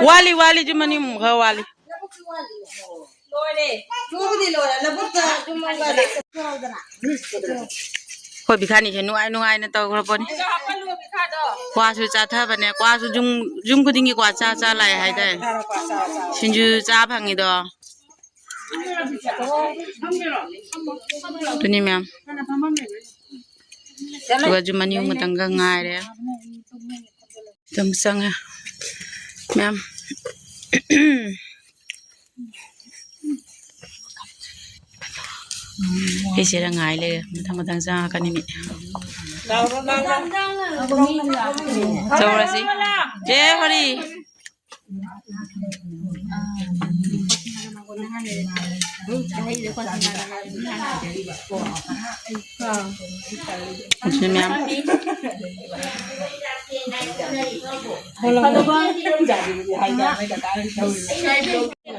ꯋꯥꯠꯂꯤ, ꯋꯥꯠꯂꯤ, ꯌꯨꯝ ꯑꯅꯤꯃꯨꯛ ꯈꯔ ꯋꯥꯠꯂꯤ꯫ ꯂꯣꯏꯔꯦ꯫ ꯆꯨꯕꯨꯗꯤ ꯂꯣꯏꯔꯦ꯫ ꯂꯧꯕꯨꯛꯇ ꯌꯨꯝ ꯑꯃꯒ ꯂꯩ꯫ ꯑꯩꯈꯣꯏ ꯕꯤꯈꯥꯅꯤꯁꯦ ꯅꯨꯡꯉꯥꯏ ꯅꯨꯡꯉꯥꯏꯅ ꯇꯧꯈ꯭ꯔ ꯄꯣꯠꯅꯤ꯫ ꯀ꯭ꯋꯥꯁꯨ ꯆꯥꯊꯕꯅꯦ꯫ ꯀ꯭ꯋꯥꯁꯨ ꯌꯨꯝ, ꯌꯨꯝ ꯈꯨꯗꯤꯡꯒꯤ ꯀ꯭ꯋꯥ ꯆꯥ ꯆꯥ ꯂꯥꯛꯑꯦ ꯍꯥꯏꯇꯥꯔꯦ꯫ ꯁꯤꯡꯖꯨ ꯆꯥ ꯐꯪꯉꯤꯗꯣ꯫ ꯑꯗꯨꯅꯤ ꯃꯌꯥꯝ꯫ ꯑꯗꯨꯒ ꯌꯨꯝ ꯑꯅꯤ ꯑꯍꯨꯝ ꯈꯛꯇꯪꯒ ꯉꯥꯏꯔꯦ꯫ ꯑꯗꯨꯝ ꯆꯪꯉꯦ ꯃꯌꯥꯝ꯫ ꯑꯩꯁꯤꯗ ꯉꯥꯏ ꯂꯩꯔꯦ꯫ ꯃꯊꯪ ꯃꯊꯪ ꯆꯪꯉꯛꯀꯅꯤ ꯃꯤ꯫ ꯇꯧꯔꯁꯤ꯫ ꯆꯦ ꯍꯣꯔꯤ꯫ ꯑꯗꯨꯅ ꯃꯌꯥꯝ꯫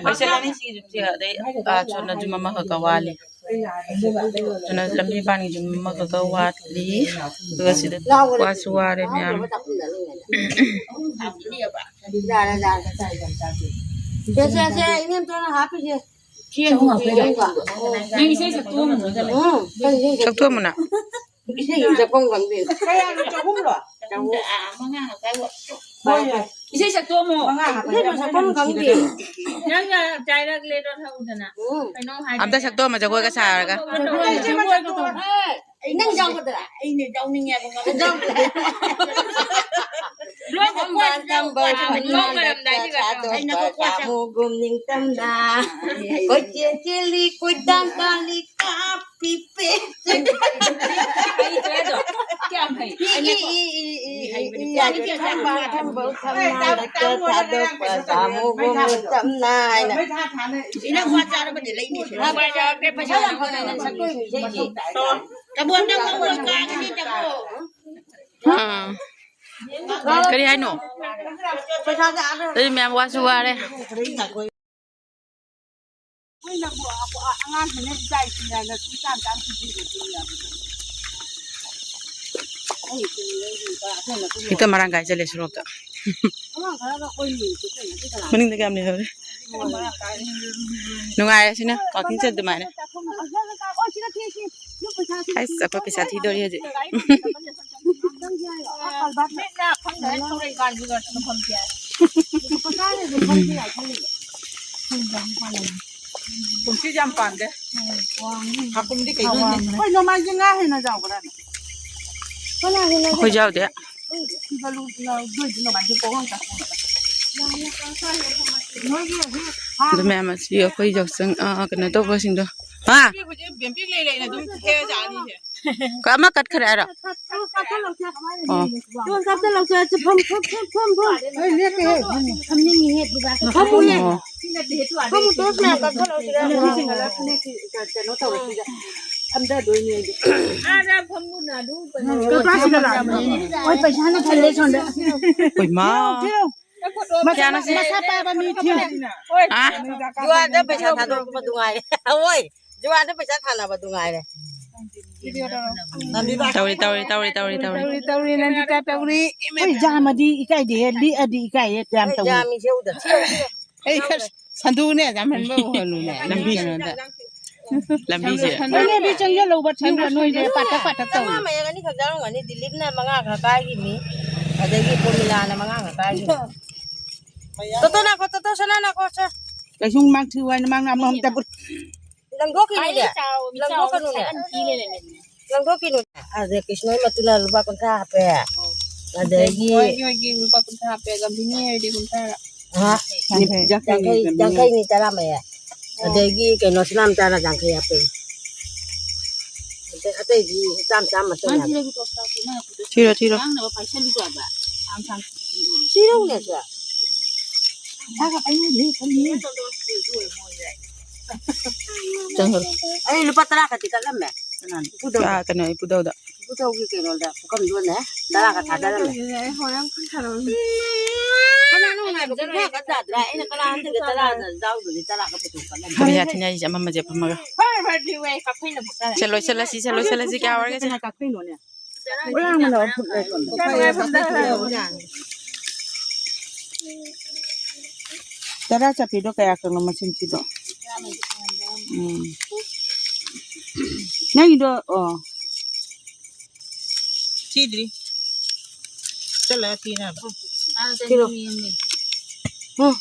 ꯑꯩꯁꯦ ꯂꯥꯛꯅꯤꯡꯁꯤ ꯌꯨꯝꯁꯦ ꯑꯗꯩ, ꯑꯥ, ꯆꯨꯝꯅ ꯌꯨꯝ ꯑꯃꯈꯛꯀ ꯋꯥꯠꯂꯤ꯫ ꯑꯗꯨꯅ ꯂꯝꯕꯤ ꯃꯄꯥꯟꯒꯤ ꯌꯨꯝ ꯑꯃꯈꯛꯀ ꯋꯥꯠꯂꯤ꯫ ꯑꯗꯨꯒ ꯁꯤꯗ ꯋꯥꯁꯨ ꯋꯥꯔꯦ ꯃꯌꯥꯝ꯫ ꯌꯥꯔꯦ, ꯌꯥꯔꯦ꯫ ꯁꯦ, ꯁꯦ, ꯁꯦ, ꯏꯅꯦꯝꯆꯥꯅ ꯍꯥꯞꯄꯤꯁꯦ꯫ ꯅꯪ ꯏꯁꯩ ꯁꯛꯇꯣꯛꯑꯝꯃꯣ꯫ ꯎꯝ, ꯀꯩ ꯏꯁꯩ ꯁꯛ-, ꯁꯛꯇꯣꯛꯑꯝꯃꯣꯅ꯫ ꯏꯁꯩ ꯁꯛꯐꯝ ꯈꯪꯗꯦ꯫ ꯀꯌꯥꯅꯣ? ꯆꯍꯨꯝꯂꯣ? ꯆꯍꯨꯝ꯫ ꯍꯣꯏ, ꯍꯣꯏ꯫ ꯏꯁꯩ ꯁꯛꯇꯣꯛꯑꯝꯃꯣ꯫ ꯃꯉꯥ ꯍꯥꯞꯄ ꯏꯁꯩ ꯌꯥꯝ ꯁꯛꯐꯝ ꯈꯪꯗꯦ꯫ ꯅꯪꯅ ꯆꯥꯏꯔꯛꯂꯦꯗꯣ ꯊꯛꯎꯗꯅ꯫ ꯎꯝ꯫ ꯀꯩꯅꯣꯝ ꯍꯥꯏꯒꯦ꯫ ꯑꯝꯇ ꯁꯛꯇꯣꯛꯑꯝꯃꯣ, ꯖꯒꯣꯏꯒ ꯁꯥꯔꯒ꯫ ꯖꯒꯣꯏ, ꯖꯒꯣꯏ ꯁꯛꯇꯣꯛꯑꯝꯃꯣ꯫ ꯍꯦ! ꯑꯩ ꯅꯪ ꯌꯥꯎꯒꯗ꯭ꯔꯥ? ꯑꯩꯅ ꯌꯥꯎꯅꯤꯡꯉꯦꯕ, ꯉꯝꯗꯦ꯫ ꯂꯣꯏ ꯀꯣꯏ-, ꯀꯣꯏ-, ꯀꯣꯏ-, ꯀꯣꯏ-, ꯀꯣꯏꯔꯝꯗꯥꯏꯁꯤꯗ꯫ ꯑꯩꯅ ꯀꯣꯏ-, ꯀꯣꯏ-, ꯀꯥꯃꯨꯒꯨꯝ ꯅꯤꯡꯇꯝꯅ꯫ ꯀꯣꯏꯆꯦꯟ ꯆꯦꯜꯂꯤ, ꯀꯣꯏꯇꯥꯟ ꯇꯥꯜꯂꯤ, ꯀꯥꯞꯄꯤ ꯄꯦ꯫ ꯍꯩꯇ꯭ꯔꯦ ꯑꯗꯣ꯫ ꯀꯌꯥꯝ ꯍꯩ? E, E, E, E, E, E, E, ꯍꯩꯕꯅꯤ꯫ ꯏ, ꯏ, ꯊꯝꯕꯥꯜ ꯊꯝꯕꯧ ꯊꯝꯅꯥ, ꯂꯛꯇ ꯊꯥꯗꯣꯛꯄ ꯁꯥꯃꯨꯒꯨꯝ ꯆꯝꯅ ꯍꯥꯏꯅ꯫ ꯏꯅꯝ ꯋꯥ ꯆꯥꯔꯕꯅꯦ, ꯂꯩꯅꯤꯁꯦ꯫ ꯄꯩꯁꯥ ꯌꯥꯝ ꯐꯪꯉꯦ, ꯅꯪ ꯁꯛꯇꯣꯏ ꯃꯤꯁꯦ꯫ ꯇꯥꯃꯣ, ꯅꯪ ꯃꯉꯣꯟ ꯀꯥꯒꯅꯤ, ꯇꯥꯃꯣ꯫ ꯑꯥ꯫ ꯀꯔꯤ ꯍꯥꯏꯅꯣ? ꯑꯗꯨꯗꯤ ꯃꯌꯥꯝ ꯋꯥꯁꯨ ꯋꯥꯔꯦ꯫ ꯍꯦꯛꯇ ꯃꯔꯥꯡ ꯀꯥꯏ ꯆꯠꯂꯦ ꯁꯣꯔꯣꯛꯇ꯫ ꯃꯅꯤꯡꯗ ꯀꯌꯥꯝ ꯂꯩꯍꯧꯔꯤ? ꯅꯨꯡꯉꯥꯏꯔꯦ ꯁꯤꯅ, walking ꯆꯠ ꯑꯗꯨꯃꯥꯏꯅ꯫ ꯑꯩꯁ, ꯑꯩꯈꯣꯏ ꯄꯩꯁꯥ ꯊꯤꯗꯣꯔꯤ ꯍꯧꯖꯤꯛ꯫ ꯀꯨꯝꯁꯤꯁꯦ ꯌꯥꯝ ꯄꯥꯟꯗꯦ꯫ ꯍꯥꯀꯨꯝꯗꯤ ꯀꯩꯅꯣꯅꯦ꯫ ꯑꯩꯈꯣꯏ ꯅꯣꯡꯃꯥꯏꯖꯤꯡ ꯉꯥ ꯍꯦꯟꯅ ꯆꯥꯎꯕ꯭ꯔꯥꯅꯦ? ꯑꯩꯈꯣꯏ ꯌꯥꯎꯗꯦ꯫ ꯅꯣꯏꯒꯤ ꯍꯧꯖꯤꯛ ꯑꯗꯨ ꯃꯌꯥꯝ ꯑꯁꯤ ꯑꯩꯈꯣꯏ ꯌꯥꯎꯁꯪ, ꯑꯥ, ꯀꯩꯅꯣ ꯇꯧꯕꯁꯤꯡꯗꯣ꯫ ꯍꯥ? ꯕꯦꯝꯄꯤꯛ ꯂꯩ ꯂꯩꯅ ꯑꯗꯨꯝ ꯍꯦꯛꯑ ꯆꯥꯅꯤꯁꯦ꯫ ꯑꯃ ꯀꯠꯈ꯭ꯔꯦ ꯍꯥꯏꯔꯣ? ꯑꯣ꯫ ꯐꯝ, ꯐꯝ, ꯐꯝ꯫ ꯐꯝꯅꯤꯡꯉꯤꯍꯦ, ꯑꯗꯨꯗ꯫ ꯐꯝꯃꯨꯅꯦ꯫ ꯑꯣ꯫ ꯐꯝꯃꯨ, ꯇꯣꯁ ꯃꯌꯥꯝ ꯀꯛꯊꯠꯂꯣ ꯁꯤꯗ꯫ ꯀꯩꯅꯣ ꯇꯧꯔꯣ ꯁꯤꯗ꯫ ꯐꯝꯊꯗꯣꯏꯅꯦ ꯑꯩꯗꯤ꯫ ꯀꯛꯊꯠ ꯁꯤꯗ ꯂꯥꯛꯑꯣ꯫ ꯍꯣꯏ, ꯄꯩꯁꯥꯅ ꯊꯜꯂꯦ ꯁꯣꯝꯗ꯫ ꯍꯣꯏ, ꯃꯥ꯫ ꯊꯤꯔꯣ, ꯊꯤꯔꯣ꯫ ꯀꯌꯥꯅꯣ ꯁꯤ? ꯃꯁꯥ ꯄꯥꯏꯕ ꯃꯤ ꯊꯤꯔꯣ꯫ ꯍꯥ? ꯖꯨꯋꯥꯗ ꯄꯩꯁꯥ ꯊꯥꯗꯣꯛꯄꯗꯨ ꯉꯥꯏꯔꯦ꯫ ꯍꯣꯏ, ꯖꯨꯋꯥꯗ ꯄꯩꯁꯥ ꯊꯥꯅꯕꯗꯨ ꯉꯥꯏꯔꯦ꯫ ꯇꯧꯔꯤ, ꯇꯧꯔꯤ, ꯇꯧꯔꯤ, ꯇꯧꯔꯤ, ꯇꯧꯔꯤ꯫ ꯇꯧꯔꯤ, ꯇꯧꯔꯤ, ꯅꯟꯗꯤꯇꯥ ꯇꯧꯔꯤ꯫ ꯑꯩꯈꯣꯏ ꯌꯥꯝꯃꯗꯤ ꯏꯀꯥꯏꯗꯦꯍꯦ, ꯂꯤꯛꯑꯗꯤ ꯏꯀꯥꯏꯌꯦ, ꯌꯥꯝ ꯇꯧꯋꯦ꯫ ꯌꯥꯝꯃꯤ, ꯁꯦ ꯎꯗ꯫ ꯊꯤꯔꯣ, ꯊꯤꯔꯣ꯫ ꯑꯩ ꯈꯔ ꯁꯟꯗꯨꯅꯦ, ꯌꯥꯝꯍꯟꯕ ꯎꯍꯜꯂꯨꯅꯦ, ꯂꯝꯕꯤ ꯀꯩꯅꯣꯗ꯫ ꯂꯝꯕꯤꯁꯦ꯫ ꯅꯣꯏꯅꯦ, ꯑꯗꯨ ꯆꯪꯁꯤꯜꯂꯧꯕ ꯊꯤꯔꯣ, ꯅꯣꯏꯅꯦ, ꯄꯥꯇꯛ ꯄꯥꯇꯛ ꯇꯧꯏ꯫ ꯃꯌꯥꯝ ꯑꯅꯤꯈꯛ ꯌꯥꯎꯔꯝꯒꯅꯤ, ꯗꯤꯂꯤꯞꯅ ꯃꯉꯥ ꯈꯛ ꯀꯥꯏꯈꯤꯕꯅꯤ, ꯑꯗꯒꯤ ꯄ꯭ꯔꯣꯃꯤꯂꯥꯅ ꯃꯉꯥ ꯈꯛ ꯀꯥꯏꯈꯤꯕꯅꯤ꯫ ꯇꯣꯇꯣ ꯅꯥꯀꯣ, ꯇꯣꯇꯣ ꯁꯅꯥ ꯅꯥꯀꯣ, ꯁꯦ꯫ ꯀꯩꯁꯨ ꯃꯥꯡ ꯊꯤꯌꯨ ꯍꯥꯏꯅ ꯃꯥꯡ ꯑꯃꯃꯝꯇ ꯄꯨ-, ꯂꯪꯊꯣꯛꯈꯤꯅꯨꯅꯦ꯫ ꯂꯪꯊꯣꯛꯀꯅꯨꯅꯦ꯫ ꯂꯪꯊꯣꯛꯈꯤꯅꯨ꯫ ꯑꯗ ꯀ꯭ꯔꯤꯁꯅ ꯃꯇꯨꯅ ꯂꯨꯄꯥ ꯀꯨꯟꯊ꯭ꯔꯥ ꯍꯥꯞꯄꯦ꯫ ꯑꯗꯒꯤ ꯍꯣꯏꯒꯤ, ꯍꯣꯏꯒꯤ ꯂꯨꯄꯥ ꯀꯨꯟꯊ꯭ꯔꯥ ꯍꯥꯞꯄꯦ꯫ ꯒꯝꯚꯤꯅꯤ ꯍꯣꯏꯗꯤ ꯀꯨꯟꯊ꯭ꯔꯥ꯫ ꯑꯍ꯫ ꯌꯥꯡꯈꯩ꯫ ꯌꯥꯡꯈꯩ, ꯌꯥꯡꯈꯩꯅꯤ, ꯇꯔꯥ ꯃꯌꯥ꯫ ꯑꯣ꯫ ꯑꯗꯒꯤ ꯀꯩꯅꯣ, ꯁꯅꯥꯝꯆꯥꯅ ꯌꯥꯡꯈꯩ ꯍꯥꯞꯄꯦ꯫ ꯑꯇꯩꯗꯤ ꯆꯥꯝ ꯆꯥꯝ ꯃꯇꯨꯡ ꯌꯥꯝ꯫ ꯊꯤꯔꯣ, ꯊꯤꯔꯣ꯫ ꯉꯥꯡꯅꯕ ꯄꯥꯏꯁꯜꯂꯨꯀꯣ ꯍꯥꯏꯕ꯫ ꯆꯥꯝ ꯆꯥꯝ ꯊꯤꯔꯣ꯫ ꯊꯤꯔꯧꯅꯦ ꯁꯦ꯫ ꯆꯪꯈ꯭ꯔꯣ꯫ ꯑꯩ ꯂꯨꯄꯥ ꯇꯔꯥ ꯈꯛꯇꯤ ꯀꯠꯂꯝꯃꯦ꯫ ꯀꯅꯥꯅꯣ? ꯏꯄꯨꯗꯧꯗ꯫ ꯑꯥ, ꯀꯩꯅꯣ, ꯏꯄꯨꯗꯧꯗ꯫ ꯏꯄꯨꯗꯧꯒꯤ ꯀꯩꯅꯣꯗ ꯄꯨꯈꯝꯗꯨꯗꯅꯦ ꯇꯔꯥ ꯈꯛ ꯊꯥꯗꯔꯝꯃꯦ꯫ ꯑꯩ ꯍꯣꯔꯦꯟ ꯈꯨꯠ ꯊꯥꯔꯛꯑꯣ꯫ ꯀꯅꯥꯅꯣ ꯍꯥꯏꯕ? ꯀꯨꯟꯊ꯭ꯔꯥ ꯈꯛ ꯊꯥꯗ꯭ꯔꯥ? ꯑꯩꯅ ꯀꯅꯥ ꯍꯟꯗꯛꯀꯤ ꯇꯔꯥ ꯌꯥꯎꯗ꯭ꯔꯗꯤ ꯇꯔꯥ ꯈꯛ ꯄꯨꯊꯣꯛ ꯀꯠꯂꯝꯃꯦ꯫ ꯐꯝꯃꯤꯁꯦ ꯊꯤꯅꯔꯤꯁꯦ ꯑꯃꯝꯕꯁꯦ ꯐꯝꯃꯒ꯫ ꯍꯣꯏ, ꯍꯣꯏ, ꯊꯤꯌꯨ, ꯑꯩ ꯀꯥꯐꯩꯅ ꯄꯨꯊꯔꯦ꯫ ꯆꯠꯂꯣ, ꯆꯠꯂꯁꯤ, ꯆꯠꯂꯣ, ꯆꯠꯂꯁꯤ, ꯀꯌꯥ ꯑꯣꯏꯔꯒꯦ ꯁꯦ? ꯀꯥꯐꯩꯅꯣꯅꯦ? ꯇꯔꯥ ꯆꯠꯄꯤꯗꯣ ꯀꯌꯥ ꯀꯩꯅꯣ ꯃꯁꯤꯡ ꯊꯤꯗꯣ? ꯎꯝ꯫ ꯅꯪꯒꯤꯗꯣ, ꯑꯣ꯫ ꯊꯤꯗ꯭ꯔꯤ꯫ ꯆꯠꯂꯒ ꯊꯤꯅꯕ꯫ ꯊꯤꯔꯣ꯫ ꯎꯝ꯫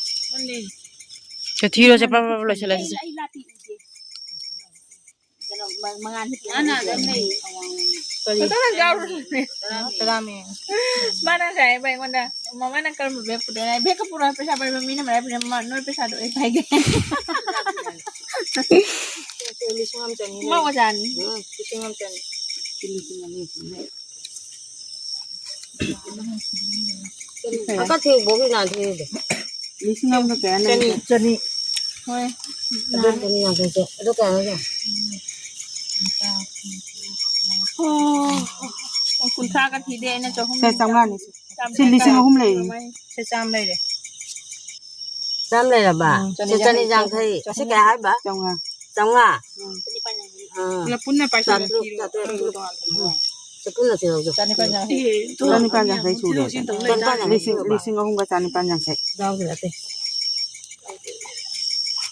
ꯁꯦ, ꯊꯤꯔꯣꯁꯦ, ꯄ꯭ꯔꯞ ꯄ꯭ꯔꯞ ꯂꯣꯏꯁꯤꯜꯂꯁꯤꯁꯦ꯫ ꯀꯔꯤ? ꯇꯔꯥꯃꯦ꯫ ꯃꯥꯅ ꯉꯁꯥꯏ ꯍꯥꯏꯕ ꯑꯩꯉꯣꯟꯗ, "ꯃꯃꯥ, ꯅꯪ ꯀꯔꯝꯕ ꯕꯦꯒ ꯄꯨꯗꯣꯏꯅꯣ?" ꯍꯥꯏ, "ꯕꯦꯒꯀ ꯄꯨꯔꯣꯏ, ꯄꯩꯁꯥ ꯄꯥꯏꯕ ꯃꯤꯅ ꯃꯔꯥꯏ ꯄꯨꯔꯦ, ꯃꯃꯥ, ꯅꯣꯏ ꯄꯩꯁꯥꯗꯣ ꯑꯩ ꯄꯥꯏꯒꯦ꯫" ꯂꯤꯁꯤꯡ ꯑꯃ ꯆꯅꯤ ꯃꯥ ꯂꯩ꯫ ꯑꯣꯖꯥꯅꯤ꯫ ꯎꯝ, ꯂꯤꯁꯤꯡ ꯑꯃ ꯆꯅꯤ꯫ ꯂꯤꯁꯤꯡ ꯑꯅꯤ ꯆꯅꯤ꯫ ꯑꯀꯠ ꯊꯦꯡꯕ ꯍꯧꯖꯤꯛ ꯅꯍꯥꯟ ꯊꯦꯡꯉꯤꯗꯣ꯫ ꯂꯤꯁꯤꯡ ꯑꯃꯒ ꯀꯌꯥ ꯂꯩꯒꯦ? ꯆꯅꯤ꯫ ꯍꯣꯏ꯫ ꯑꯗꯨ ꯆꯅꯤ ꯌꯥꯡꯈꯩ ꯆꯦ꯫ ꯑꯗꯨ ꯀꯌꯥ ꯂꯩꯒꯦ? ꯑꯣ, ꯀꯨꯟꯊ꯭ꯔꯥꯒ ꯊꯤꯗꯦ ꯑꯩꯅ ꯆꯍꯨꯝ ꯁꯦ, ꯆꯥꯝꯃꯉꯥꯅꯤ ꯁꯦ꯫ ꯁꯤ ꯂꯤꯁꯤꯡ ꯑꯍꯨꯝ ꯂꯩꯔꯤ꯫ ꯁꯦ, ꯆꯥꯝꯃ ꯂꯩꯔꯦ꯫ ꯆꯥꯝ ꯂꯩꯔꯕ? ꯎꯝ, ꯁꯦ, ꯆꯅꯤ ꯆꯅꯤ ꯌꯥꯡꯈꯩ꯫ ꯌꯥꯡꯈꯩ꯫ ꯑꯁꯤ ꯀꯌꯥ ꯍꯥꯏꯕ? ꯆꯥꯝꯃꯉꯥ꯫ ꯆꯥꯝꯃꯉꯥ? ꯎꯝ꯫ ꯑꯥ꯫ ꯄꯨꯂꯞ ꯄꯨꯟꯅ ꯄꯥꯏꯁꯜꯂꯣ, ꯆꯥꯇ꯭ꯔꯨꯛ, ꯊꯤꯔꯣ꯫ ꯆꯥꯇ꯭ꯔꯨꯛ, ꯎꯝ꯫ ꯆꯥꯇ꯭ꯔꯨꯛ꯫ ꯆꯦ, ꯄꯨꯟꯅ ꯊꯤꯔꯣ, ꯆꯦ꯫ ꯆꯅꯤꯄꯥꯟ ꯌꯥꯡꯈꯩ꯫ ꯆꯅꯤꯄꯥꯟ ꯌꯥꯡꯈꯩ ꯁꯨꯔꯦ꯫ ꯆꯅꯤꯄꯥꯟ ꯌꯥꯡꯈꯩ ꯂꯤꯁꯤꯡ, ꯁꯨꯔꯕ? ꯂꯤꯁꯤꯡ ꯑꯍꯨꯝꯒ ꯆꯅꯤꯄꯥꯟ ꯌꯥꯡꯈꯩ꯫ ꯌꯥꯎꯗ꯭ꯔꯦ, ꯑꯇꯩ꯫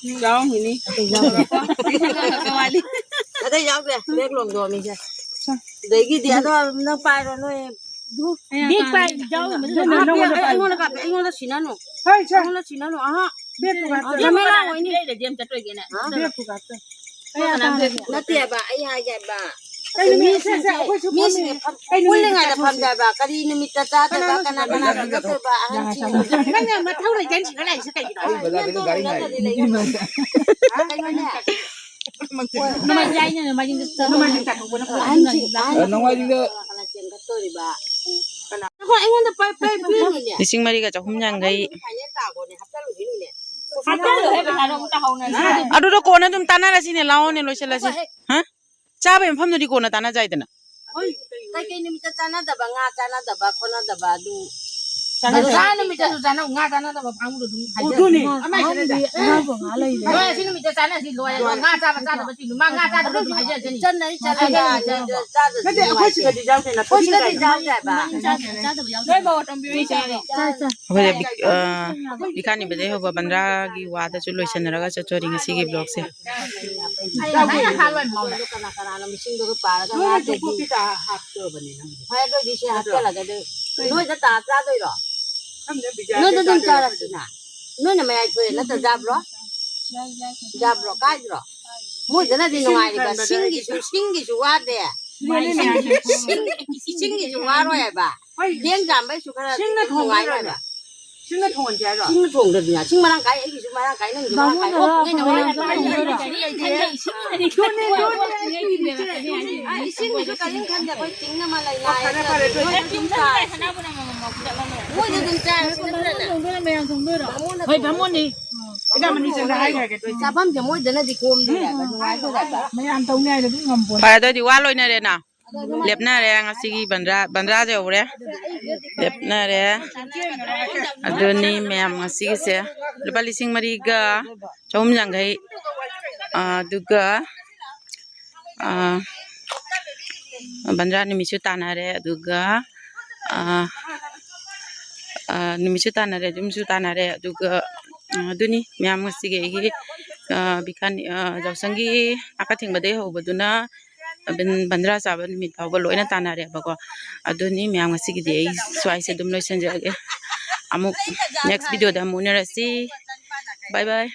ꯎꯝ, ꯌꯥꯎꯔꯝꯒꯤꯅꯤ꯫ ꯑꯇꯩ ꯌꯥꯎꯗ꯭ꯔꯦ꯫ ꯑꯇꯩ ꯌꯥꯎꯗ꯭ꯔꯦ꯫ ꯕꯦꯛ ꯂꯣꯡꯗꯣꯛꯑꯝꯃꯤꯁꯦ꯫ ꯑꯗꯒꯤꯗꯤ ꯑꯗꯣ ꯅꯪ ꯄꯥꯏꯔꯣ, ꯅꯣꯏ ꯕꯦꯛ ꯄꯥꯏ ꯌꯥꯎꯔꯝꯕꯁꯨ ꯑꯗꯨꯅ ꯑꯥ, ꯅꯪꯉꯣꯟꯗ ꯕꯦꯛ ꯄꯥꯏ꯫ ꯑꯩꯉꯣꯟꯗ ꯀꯥꯞꯄꯦ, ꯑꯩꯉꯣꯟꯗ ꯁꯤꯟꯅꯅꯨ꯫ ꯍꯣꯏ, ꯁꯦ꯫ ꯑꯩꯉꯣꯟꯗ ꯁꯤꯟꯅꯅꯨ, ꯑꯍꯥ꯫ ꯕꯦꯛꯇꯨ ꯉꯥꯛꯇ꯫ ꯑꯥ, ꯖꯃꯦꯂꯥ ꯑꯣꯏꯅꯤ꯫ ꯍꯥ? ꯕꯦꯛꯇꯨ ꯉꯥꯛꯇ꯫ ꯀꯌꯥ ꯇꯥꯔꯒꯦ? ꯅꯠꯇꯦꯕ, ꯑꯩ ꯍꯥꯏꯒꯦ ꯍꯥꯏꯕ꯫ ꯀꯩ ꯅꯨꯃꯤꯠ? ꯁꯦ, ꯁꯦ, ꯃꯤꯁꯤꯡꯁꯦ, ꯑꯩꯈꯣꯏꯁꯨ ꯐꯝꯃꯤ꯫ ꯃꯤꯁꯤꯡꯁꯦ ꯐꯝ-, ꯀꯩ ꯅꯨꯃꯤꯠꯇ ꯄꯨꯜꯂꯤꯉꯩꯗ ꯆꯠꯊꯣꯛꯁꯤ? ꯐꯝꯁꯦ ꯍꯥꯏꯕ꯫ ꯀꯔꯤ ꯅꯨꯃꯤꯠꯇ ꯆꯥꯗꯣꯏꯕ? ꯀꯅꯥꯅꯣ ꯀꯅꯥ ꯀꯅꯥ ꯆꯠꯇꯣꯏꯕ? ꯑꯍꯟꯁꯤꯡ꯫ ꯅꯪꯅ ꯃꯊꯧ ꯂꯩꯇꯦ ꯁꯤꯗ ꯂꯩꯔꯤꯁꯦ ꯀꯩꯒꯤꯅꯣ? ꯑꯩ ꯕꯖꯥꯔꯗꯒꯤ ꯒꯥꯔꯤ ꯉꯥꯏꯔꯤ꯫ ꯀꯩꯅꯣꯅꯦ꯫ ꯅꯣꯡꯃꯥꯏꯖꯤꯡ ꯍꯥꯏꯅ ꯅꯣꯡꯃꯥꯏꯖꯤꯡꯗ ꯆꯠꯂꯣ꯫ ꯅꯣꯡꯃꯥꯏꯖꯤꯡ ꯇꯥꯊꯣꯛꯄꯅ ꯐꯔꯦ꯫ ꯑꯍꯟꯁꯤ, ꯑꯍꯟ ꯑ, ꯅꯣꯡꯃꯥꯏꯖꯤꯡꯗ ꯆꯦꯟꯒꯠꯇꯣꯔꯤꯕ꯫ ꯅꯈꯣꯏ ꯑꯩꯉꯣꯟꯗ ꯄꯩ-, ꯄꯩ-, ꯄꯤꯔꯨꯅꯦ꯫ ꯂꯤꯁꯤꯡ ꯃꯔꯤꯒ ꯆꯍꯨꯝ ꯌꯥꯡꯈꯩ꯫ ꯐꯥꯏꯅꯦꯜ ꯇꯥꯈꯣꯅꯦ, ꯍꯥꯞꯆꯜꯂꯨꯈꯤꯅꯨꯅꯦ꯫ ꯍꯥꯞꯆꯜꯂꯨꯍꯦ, ꯄꯩꯁꯥꯗꯣ ꯑꯃꯨꯛ ꯇꯥꯍꯧꯅꯅꯤ꯫ ꯑꯗꯨꯗ ꯀꯣꯟꯅ ꯑꯗꯨꯝ ꯇꯥꯟꯅꯔꯁꯤꯅꯦ, ꯂꯥꯛꯑꯣꯅꯦ, ꯂꯣꯏꯁꯤꯜꯂꯁꯤ꯫ ꯍꯣꯏ꯫ ꯍꯥ? ꯆꯥꯕꯩ ꯃꯐꯝꯗꯨꯗꯤ ꯀꯣꯟꯅ ꯇꯥꯟꯅꯖꯥꯏꯗꯅ꯫ ꯍꯣꯏ, ꯀꯩꯀꯩ ꯅꯨꯃꯤꯠꯇ ꯆꯥꯟꯅꯗꯕ, ꯉꯥ ꯆꯥꯟꯅꯗꯕ ꯈꯣꯠꯅꯗꯕ ꯑꯗꯨ ꯆꯥꯟꯅꯗꯕ꯫ ꯆꯥꯟꯅꯗꯕ꯫ ꯁꯥ ꯅꯨꯃꯤꯠꯇꯁꯨ ꯆꯥꯅꯧ, ꯉꯥ ꯆꯥꯟꯅꯗꯕ ꯀꯥꯡꯕꯨꯗꯣ ꯑꯗꯨꯝ ꯍꯥꯏꯖꯔꯣ꯫ ꯑꯗꯨꯅꯤ, ꯑꯃ ꯍꯥꯏꯁꯤꯅ ꯑꯉꯥꯡꯗꯤ ꯆꯥ-, ꯑꯉꯥꯡꯕꯨ ꯉꯥ ꯂꯩꯔꯦ꯫ ꯍꯣꯏ, ꯑꯁꯤ ꯅꯨꯃꯤꯠꯇ ꯆꯥꯅꯁꯤ, ꯂꯣꯏꯔꯦ꯫ ꯂꯣꯏꯔꯦ꯫ ꯉꯥ ꯆꯥꯕ ꯆꯥꯗꯕꯁꯤꯡꯗꯨ, ꯃꯥ ꯉꯥ ꯆꯥꯗꯕ ꯑꯗꯨꯝ ꯍꯥꯏꯖꯔꯛꯀꯅꯤ꯫ ꯆꯠꯅ ꯑꯩ ꯆꯠꯂꯒ ꯑꯗꯨ ꯆꯥꯗꯕꯁꯨ ꯅꯠꯇꯦ, ꯑꯩꯈꯣꯏ ꯅꯨꯡꯉꯥꯏꯇꯦ꯫ ꯁꯤꯗꯗꯤ ꯌꯥꯎꯗꯦꯅ, ꯑꯩꯈꯣꯏ ꯁꯤꯗꯗꯤ ꯌꯥꯎꯗꯦ ꯍꯥꯏꯕ꯫ ꯅꯣꯏ ꯕꯥꯎ ꯑꯇꯣꯝꯕꯤ ꯍꯣꯏ ꯆꯥꯔꯦ꯫ ꯆꯥ, ꯆꯥ꯫ ꯑꯩꯈꯣꯏꯗ ꯕꯤꯛ-, ꯑ, ꯕꯤꯈꯥꯅꯤꯕꯗꯩ ꯍꯧꯕ ꯕꯟꯗ꯭ꯔꯥꯒꯤ ꯋꯥꯗꯁꯨ ꯂꯣꯏꯁꯤꯟꯅꯔꯒ ꯆꯠꯆꯔꯤ ꯉꯁꯤꯒꯤ vlogꯁꯦ꯫ ꯑꯩ ꯉꯁꯥꯏꯅ ꯍꯥꯜꯂꯣꯏ ꯃꯉꯣꯟꯗ꯫ ꯀꯅꯥ ꯀꯅꯥꯅꯣ ꯃꯤꯁꯤꯡꯗꯨꯒ ꯄꯥꯔꯒ ꯉꯥ ꯅꯣꯏꯅ ꯀꯦꯖꯤ ꯀꯣꯐꯤ ꯆꯥ ꯍꯥꯞꯇ꯭ꯔꯕꯅꯦ ꯅꯪꯕꯨ꯫ ꯍꯣꯏ, ꯑꯗꯨ ꯑꯣꯏꯗꯤ ꯁꯤ ꯅꯠꯇ꯭ꯔꯣ? ꯍꯥꯞꯆꯜꯂꯒ ꯑꯗꯨ ꯀꯩꯅꯣ? ꯅꯣꯏꯗ ꯇꯥ ꯆꯥꯗꯣꯏꯔꯣ? ꯈꯪꯗꯦ, ꯕꯤꯖꯥ ꯅꯣꯏꯗ ꯑꯗꯨꯝ ꯆꯥꯗꯣꯏꯔꯥ ꯆꯥꯔꯁꯤꯅ꯫ ꯅꯣꯏꯅ ꯃꯌꯥꯏ ꯊꯣꯛꯑꯦ ꯅꯠꯇ꯭ꯔ, ꯌꯥꯕ꯭ꯔꯣ? ꯌꯥꯕ꯭ꯔꯣ? ꯀꯥꯏꯗ꯭ꯔꯣ? ꯃꯣꯏꯗꯅꯗꯤ ꯏꯁꯤꯡ ꯅꯨꯡꯉꯥꯏꯔꯤꯕ꯫ ꯀꯟꯕꯗ ꯁꯤꯡꯒꯤꯁꯨ, ꯁꯤꯡꯒꯤꯁꯨ ꯋꯥꯗꯦ꯫ ꯁꯤꯡ-, ꯏꯁꯤꯡꯒꯤꯁꯨ ꯋꯥꯔꯣꯏ ꯍꯥꯏꯕ꯫ ꯍꯣꯏ꯫ ꯂꯦꯡ ꯆꯥꯝꯕꯩꯁꯨ ꯈꯔ ꯁꯤꯡꯅ ꯅꯨꯡꯉꯥꯏ ꯊꯣꯡꯗꯣꯏꯔꯣꯅꯦ? ꯍꯥꯏꯕ꯫ ꯁꯤꯡꯅ ꯊꯣꯡꯍꯟꯁꯦ ꯍꯥꯏꯔꯣ? ꯁꯤꯡꯅ ꯊꯣꯡꯗ꯭ꯔꯗꯤꯅ꯫ ꯁꯤꯡ ꯃꯔꯥꯡ ꯀꯥꯏ, ꯑꯩꯒꯤꯁꯨ ꯃꯔꯥꯡ ꯀꯥꯏ, ꯅꯪꯒꯤꯁꯨ ꯃꯔꯥꯡ ꯀꯥꯏ꯫ ꯕꯥꯃꯣꯟꯅꯔꯣ? ꯑꯣ, ꯅꯣꯏꯅ ꯃꯔꯥꯡ ꯀꯥꯏ꯫ ꯑꯗꯨꯅꯦ, ꯑꯗꯨꯅꯦ, ꯑꯗꯨꯅꯦ꯫ ꯑ, ꯏꯁꯤꯡꯒꯤꯁꯨ ꯀꯔꯤꯝ ꯈꯟꯗꯦ꯫ ꯑꯩꯈꯣꯏ ꯇꯤꯡ ꯑꯃ ꯂꯩ, ꯑꯣ, ꯐꯔꯦ, ꯉꯥꯏꯔꯒ ꯐꯔꯦ, ꯑꯗꯨꯝ ꯑꯗꯨꯗꯤ꯫ ꯃꯣꯏꯗ ꯑꯗꯨꯝ ꯆꯥꯔꯦ꯫ ꯁꯅꯥꯕꯨꯅ ꯑꯃꯃꯝ ꯄꯤꯔꯛꯂꯝꯃꯦ꯫ ꯃꯣꯏꯗ ꯑꯗꯨꯝ ꯆꯥꯔꯦ꯫ ꯃꯌꯥꯝ ꯊꯣꯡꯗꯣꯏꯔꯣ? ꯕꯥꯃꯣꯟꯅ ꯍꯣꯏ, ꯊꯣꯡꯉꯦ꯫ ꯕꯥꯃꯣꯟꯅꯤ꯫ ꯏꯕꯦꯝꯃ, ꯅꯤꯡꯁꯤꯡꯅ ꯍꯥꯏꯈ꯭ꯔꯒꯦ, ꯑꯗꯨ ꯑꯣꯏꯗꯤ꯫ ꯆꯥꯐꯝꯁꯦ ꯃꯣꯏꯗꯅꯗꯤ ꯀꯣꯝꯗꯣꯏꯅꯦꯕ, ꯅꯨꯡꯉꯥꯏꯗꯣꯏꯅꯦꯕ꯫ ꯃꯌꯥꯝ ꯇꯧꯅꯤ ꯍꯥꯏꯅ ꯑꯗꯨꯝ ꯉꯝꯄꯣꯠ꯫ ꯐꯔꯦ, ꯑꯗꯨꯗꯤ ꯋꯥ ꯂꯣꯏꯅꯔꯦꯅ꯫ ꯂꯦꯞꯅꯔꯦ ꯉꯁꯤꯒꯤ ꯕꯟꯗ꯭ꯔꯥ, ꯕꯟꯗ꯭ꯔꯥꯁꯦ ꯌꯧꯔꯦ꯫ ꯂꯦꯞꯅꯔꯦ꯫ ꯑꯗꯨꯅꯤ ꯃꯌꯥꯝ ꯉꯁꯤꯒꯤꯁꯦ꯫ ꯂꯨꯄꯥ ꯂꯤꯁꯤꯡ ꯃꯔꯤꯒ ꯆꯍꯨꯝ ꯌꯥꯡꯈꯩ꯫ ꯑꯥ, ꯑꯗꯨꯒ, ꯑꯥ, ꯕꯟꯗ꯭ꯔꯥ ꯅꯨꯃꯤꯠꯁꯨ ꯇꯥꯟꯅꯔꯦ꯫ ꯑꯗꯨꯒ, ꯑꯥ, ꯑꯥ, ꯅꯨꯃꯤꯠꯁꯨ ꯇꯥꯟꯅꯔꯦ, ꯌꯨꯝꯁꯨ ꯇꯥꯟꯅꯔꯦ꯫ ꯑꯗꯨꯒ, ꯑꯥ, ꯑꯗꯨꯅꯤ ꯃꯌꯥꯝ ꯉꯁꯤꯒꯤ ꯑꯩꯒꯤ, ꯑꯥ, ꯕꯤꯀꯥꯅꯤ-, ꯑꯥ, ꯌꯥꯎꯁꯪꯒꯤ ꯅꯥꯀ ꯊꯦꯡꯕꯗꯒꯤ ꯍꯧꯕꯗꯨꯅ ꯕꯟ-, ꯕꯟꯗ꯭ꯔꯥ ꯆꯥꯕ ꯅꯨꯃꯤꯠ ꯐꯥꯎꯕ ꯂꯣꯏꯅ ꯇꯥꯟꯅꯔꯦꯕꯀꯣ꯫ ꯑꯗꯨꯅꯤ ꯃꯌꯥꯝ ꯉꯁꯤꯒꯤꯗꯤ ꯑꯩ ꯁ꯭ꯋꯥꯏꯁꯦ ꯑꯗꯨꯝ ꯂꯣꯏꯁꯤꯟꯖꯔꯒꯦ꯫ ꯑꯃꯨꯛ next videoꯗ ꯑꯃꯨꯛ ꯎꯅꯔꯁꯤ꯫ Bye bye꯫